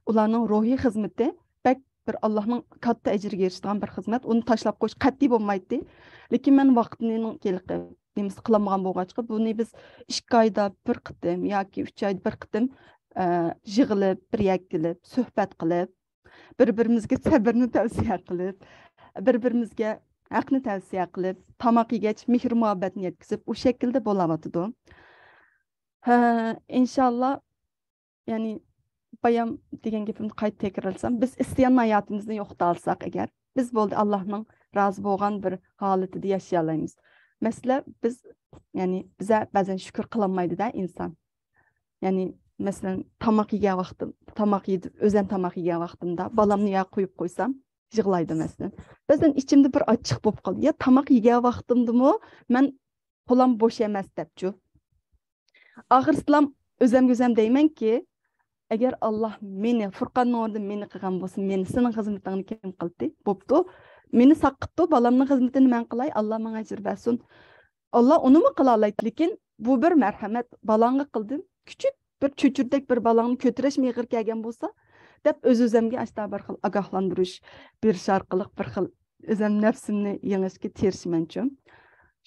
ئۇلارنىڭ روھىي خىزمىتى بەك بىر ئاللاھنىڭ كاتتا ئەجرىگە ئېرىشىدىغان بىر خىزمەت. ئۇنى تاشلاپ قويۇش قەتئىي بولمايتتى. لېكىن مەن ۋاقىتنىڭ ھېلىقى نېمىسى قىلالمىغان بولغاچقا، بۇنى بىز ئىككى ئايدا بىر قېتىم ياكى ئۈچ ئايدا بىر قېتىم، ئە، يىغىلىپ، بىر يەرگە كېلىپ، سۆھبەت قىلىپ، بىر-بىرىمىزگە سەبرنى تەۋسىيە قىلىپ، بىر-بىرىمىزگە ھەقنى تەۋسىيە قىلىپ، تاماق يېگەچ مېھىر-مۇھەببەتنى يەتكۈزۈپ، ئۇ شەكىلدە بولاۋاتىدۇ. ھە، ئىنشاللا، يەنى بايام دېگەن گېپىمنى قايتا تەكرارلىسام، بىز ئىسيان ھاياتىمىزنى يوقىتالىساق ئەگەر، بىز بولدى ئاللاھنىڭ رازى بولغان بىر ھالىتىدە ياشىيالايمىز. مەسىلە، بىز، يەنى بىزە بەزەن شۈكۈر قىلالمايدۇ-دە ئىنسان. يەنى، مەسىلەن، تاماق يېگەن ۋاقتىم، تاماق يېدىم، ئۆزەم تاماق يېگەن ۋاقتىمدا بالامنى يا قويۇپ قويسام، يىغلايدۇ، مەسىلەن. بەزەن ئىچىمدە بىر ئاچچىق بولۇپ قالىدۇ. يا تاماق يېگەن ۋاقتىمدىمۇ مەن قولام بوش ئەمەس دەپچۇ. ئاخىرسىلام ئۆزەمگە ئۆزەم دەيمەنكى، ئەگەر ئاللا مېنى، فۇرقاننىڭ ئورنىدا مېنى قىلغان بولسا، مېنى سېنىڭ خىزمىتىڭنى كىم قىلدى؟ بوپتۇ. مېنى ساقىتتۇ، بالامنىڭ خىزمىتىنى مەن قىلاي، ئاللا ماڭا ئەجىر بەرسۇن. ئاللا ئۇنىمۇ قىلالايتتى، لېكىن بۇ بىر مەرھەمەت، بالاڭغا قىلدىم. كىچىك بىر چۆچۈردەك بىر بالاڭنى كۆتۈرۈشمۇ ئېغىر كەلگەن بولسا، دەپ ئۆز-ئۆزەمگە ئاشتا بىر خىل ئاگاھلاندۇرۇش بېرىش ئارقىلىق بىر خىل ئۆزەم نەپسىمنى يېڭىشكە تىرىشىمەنچۇ.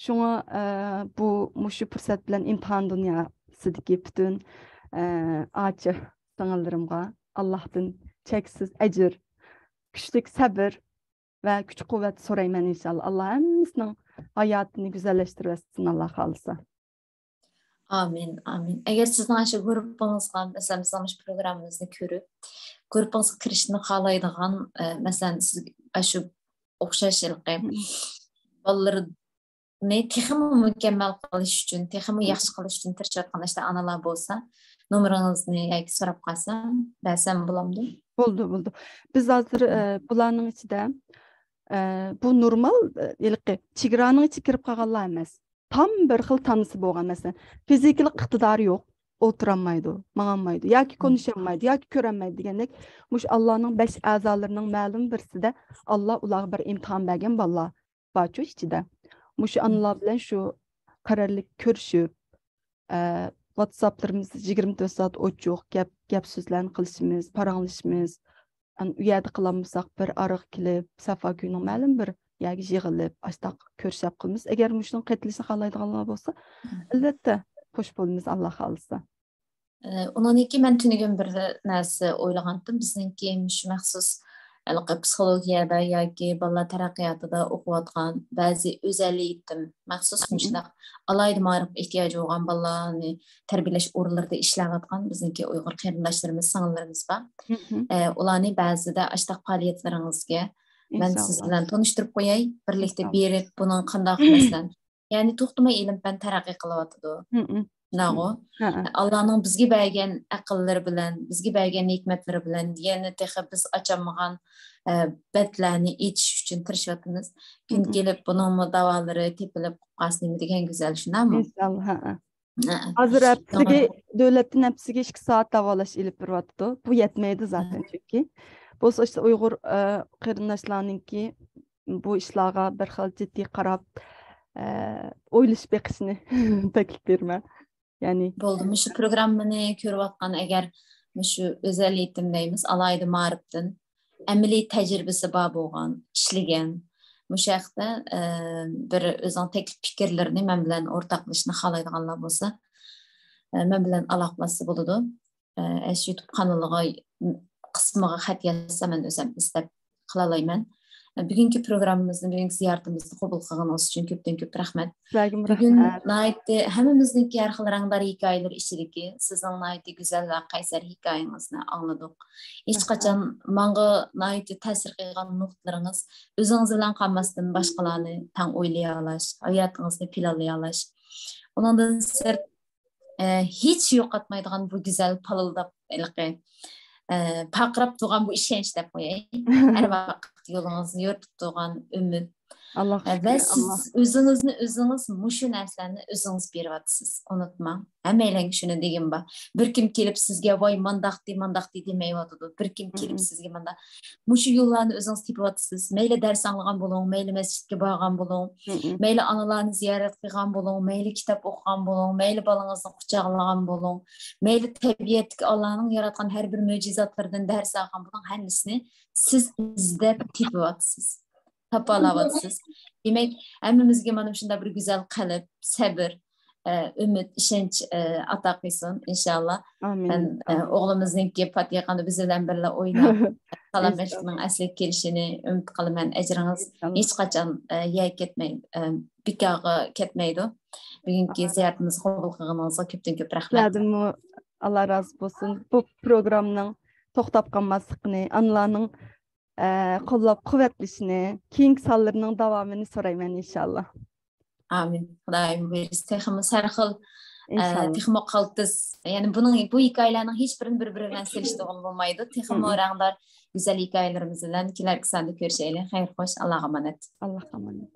شۇڭا، ئە، بۇ، مۇشۇ پۇرسەت بىلەن ئىمتىھان دۇنياسىدىكى پۈتۈن، ئە، ئاچا سىڭىللىرىمغا ئاللاھتىن چەكسىز ئەجىر، كۈچلۈك سەبىر ۋە كۈچ-قۇۋۋەت سورايمەن ئىنشاللا. ئاللا ھەممىسىنىڭ ھاياتىنى گۈزەللەشتۈرۈۋەتسۇن، ئاللا خالىسا. ئامىن، ئامىن. ئەگەر سىزنىڭ ئاشۇ گۇرۇپپىڭىزغا، مەسىلەن، بىزنىڭ مۇشۇ پروگراممىمىزنى كۆرۈپ، گۇرۇپپىڭىزغا كىرىشنى خالايدىغان، ئە، مەسىلەن، سىز ئاشۇ ئوخشاش ھېلىقى بالىلىرىنى تېخىمۇ مۇكەممەل قىلىش ئۈچۈن، تېخىمۇ ياخشى قىلىش ئۈچۈن تىرىشىۋاتقان ئاشۇنداق ئانىلار بولسا، نومۇرىڭىزنى ياكى سوراپ قالسام، بەرسەم بولامدۇ؟ بولدى، بولدى. بىز ھازىر ئە، بۇلارنىڭ ئىچىدە ئە، بۇ نورمال ئە، ھېلىقى چېگرانىڭ ئىچىگە كىرىپ قالغانلار ئەمەس. تام بىر خىل تانىسى بولغان، مەسىلەن، فىزىكىلىق ئىقتىدارى يوق، ئولتۇرالمايدۇ، ماڭالمايدۇ ياكى كونۇشالمايدۇ ياكى كۆرەلمەيدۇ دېگەندەك، مۇشۇ ئاللانىڭ بەش ئەزالىرىنىڭ مەلۇم بىرسىدە ئاللا ئۇلارغا بىر ئىمتىھان بەرگەن بالىلار بارچۇ ئىچىدە. مۇشۇ ئانىلار بىلەن شۇ قەرەللىك كۆرۈشۈپ، ئە، ۋاتساپلىرىمىز يىگىرمە تۆت سائەت ئوچۇق، گەپ گەپ سۆزلەرنى قىلىشىمىز، پاراڭلىشىمىز. ئان ئۇ يەردە قىلالمىساق، بىر ئارىغا كېلىپ، سەفا كۈنىنىڭ مەلۇم بىر يەرگە يىغىلىپ، ئاشتاق كۆرۈشەپ قىلىمىز. ئەگەر مۇشۇنىڭ قېتىلىشىنى خالايدىغانلار بولسا، ئەلۋەتتە، خوش بولىمىز، ئاللا خالىسا. ئۇنىڭدىن كېيىن مەن تۈنۈگۈن بىر نەرسە ئويلىغانتىم. بىزنىڭكى مۇشۇ مەخسۇس ھېلىقى پسىخولوگىيەدە ياكى بالىلار تەرەققىياتىدا ئوقۇۋاتقان بەزى ئۆزەل يېتىم، مەخسۇس مۇشۇنداق ئالاھىدە مائارىپقا ئېھتىياجى بولغان بالىلارنى تەربىيەلەش ئورۇنلىرىدا ئىشلەۋاتقان بىزنىڭكى ئۇيغۇر قېرىنداشلىرىمىز، سىڭىللىرىمىز بار. ئە، ئۇلارنى بەزىدە ئاشتاق پائالىيەتلىرىڭىزگە مەن سىز بىلەن تونۇشتۇرۇپ قوياي. بىرلىكتە بېرىپ، بۇنىڭ قانداق، مەسىلەن، يەنى توختىماي ئىلىم-پەن تەرەققىي قىلىۋاتىدۇ. شۇنداقغۇ؟ ئاللانىڭ بىزگە بەرگەن ئەقىللىرى بىلەن، بىزگە بەرگەن ھېكمەتلىرى بىلەن يەنە تېخى بىز ئاچالمىغان، ئە، بەتلەرنى ئېچىش ئۈچۈن تىرىشىۋاتىمىز. كۈن كېلىپ بۇنىڭمۇ داۋالىرى تېپىلىپ قالسا نېمە دېگەن گۈزەل، شۇنداقمۇ؟ ئىنشاللا، ھە. ھازىر ھەپتىسىگە، دۆلەتتىن ھەپتىسىگە ئىككى سائەت داۋالاش ئېلىپ بېرىۋاتىدۇ. بۇ يەتمەيدۇ زاتەن، چۈنكى. بولسا ئىشتە ئۇيغۇر، ئە، قېرىنداشلارنىڭكى بۇ ئىشلارغا بىر خىل جىددىي قاراپ، ئە، ئويلىشىپ بېقىشنى تەكلىپ بېرىمەن. يەنى بولدى، مۇشۇ پروگراممىنى كۆرۈۋاتقان، ئەگەر مۇشۇ ئۆزەل يېتىم دەيمىز، ئالاھىدە مائارىپتىن ئەمەلىي تەجرىبىسى بار بولغان، ئىشلىگەن، مۇشۇ ھەقتە، ئە، بىر ئۆزىنىڭ تەكلىپ پىكىرلىرىنى مەن بىلەن ئورتاقلىشىشنى خالايدىغانلار بولسا، ئە، مەن بىلەن ئالاقىلاشسا بولىدۇ. ئە، ئەش يۇتۇب قانىلىغا، قىسمىغا خەت يازسا، مەن ئۆزۈم ئىزدەپ قىلالايمەن. ئە، بۈگۈنكى پروگراممىمىزنى، بۈگۈنكى زىيارىتىمىزنى قوبۇل قىلغىنىڭىز ئۈچۈن كۆپتىن كۆپ رەھمەت. سىلەرگىمۇ بۈگۈن رەھمەت. ناھايىتى ھەممىمىزنىڭكى ھەر خىل رەڭدار ھېكايىلىرى ئىچىدىكى سىزنىڭ ناھايىتى گۈزەل ۋە قەيسەر ھېكايىڭىزنى ئاڭلىدۇق. ھېچقاچان ماڭا ناھايىتى تەسىر قىلغان نۇقتىلىرىڭىز ئۆزىڭىز بىلەن قالماستىن باشقىلارنى تەڭ ئويلىيالاش، ھاياتىڭىزنى پىلانلىيالاش. ئۇنىڭدىن سىرت، ئە، ھېچ يوقاتمايدىغان بۇ گۈزەل پارىلداپ ھېلىقى، ئە، پارقىراپ تۇرغان بۇ ئىشەنچ دەپ قوياي. ھەر ۋاقىت يولىڭىزنى يورۇتۇپ تۇرغان ئۈمىد. ئاللاغا ئە، ۋە شۈكرى، سىز ئاللا. ئۆزىڭىزنى ئۆزىڭىز مۇشۇ نەرسىلەرنى ئۆزىڭىز بېرىۋاتىسىز. ئۇنتۇماڭ. ھەممەيلەنگە شۇنى دېگىم بار. بىر كىم كېلىپ سىزگە، ۋاي، مانداقتى، مانداقتى دېمەيۋاتىدۇ. بىر كىم كېلىپ سىزگە مانداق، مۇشۇ يوللارنى ئۆزىڭىز تېپىۋاتىسىز. مەيلى دەرس ئاڭلىغان بولۇڭ، مەيلى مەسچىتكە بارغان بولۇڭ، مەيلى ئانىلارنى زىيارەت قىلغان بولۇڭ، مەيلى كىتاب ئوقۇغان بولۇڭ، مەيلى بالىڭىزنى قۇچاقلىغان بولۇڭ، مەيلى تەبىئەتتىكى ئاللانىڭ ياراتقان ھەر بىر مۆجىزاتلىرىدىن دەرس ئالغان بولۇڭ، ھەممىسىنى سىز ئىزدەپ تېپىۋاتىسىز. تاپالاۋاتىسىز. دېمەك، ھەممىمىزگە مانا شۇنداق بىر گۈزەل قەلب، سەبىر، ئە، ئۈمىد، ئىشەنچ، ئە، ئاتا قىلسۇن، ئىنشاللا. ئامىن. مەن، ئە، ئامىن. ئوغلىمىزنىڭكى پاتىخاندا بىز بىلەن بىرلا ئويناپ، سالامەتلىكنىڭ ئەسلىگە كېلىشىنى ئۈمىد قىلىمەن. ئەجرىڭىز ئىنشاللا. ھېچقاچان، ئە، يەر كەتمەي، ئە، بىكارغا كەتمەيدۇ. بۈگۈنكى زىيارىتىمىزنى قوبۇل قىلغىنىڭىزغا كۆپتىن كۆپ رەھمەت. سىلەردىنمۇ ئاللا رازى بولسۇن. بۇ پروگراممىنىڭ توختاپ قالماسلىقىنى، ئانىلارنىڭ ئە، قوللاپ-قۇۋۋەتلىشىنى، كېيىنكى سانلىرىنىڭ داۋامىنى سورايمەن، ئىنشاللا. ئامىن. خۇدايىم بۇيرۇسا، تېخىمۇ سەرخىل، ئە، ئىنشاللا. تېخىمۇ قالتىس. يەنى بۇنىڭ، بۇ ھېكايىلەرنىڭ ھېچبىرىنى بىر-بىرى بىلەن سېلىشتۇرغىلى بولمايدۇ. تېخىمۇ مم. رەڭدار، گۈزەل ھېكايىلىرىمىز بىلەن كېلەركى ساندا كۆرۈشەيلى. خەير خوش، ئاللاغا ئامانەت. ئاللاغا ئامانەت.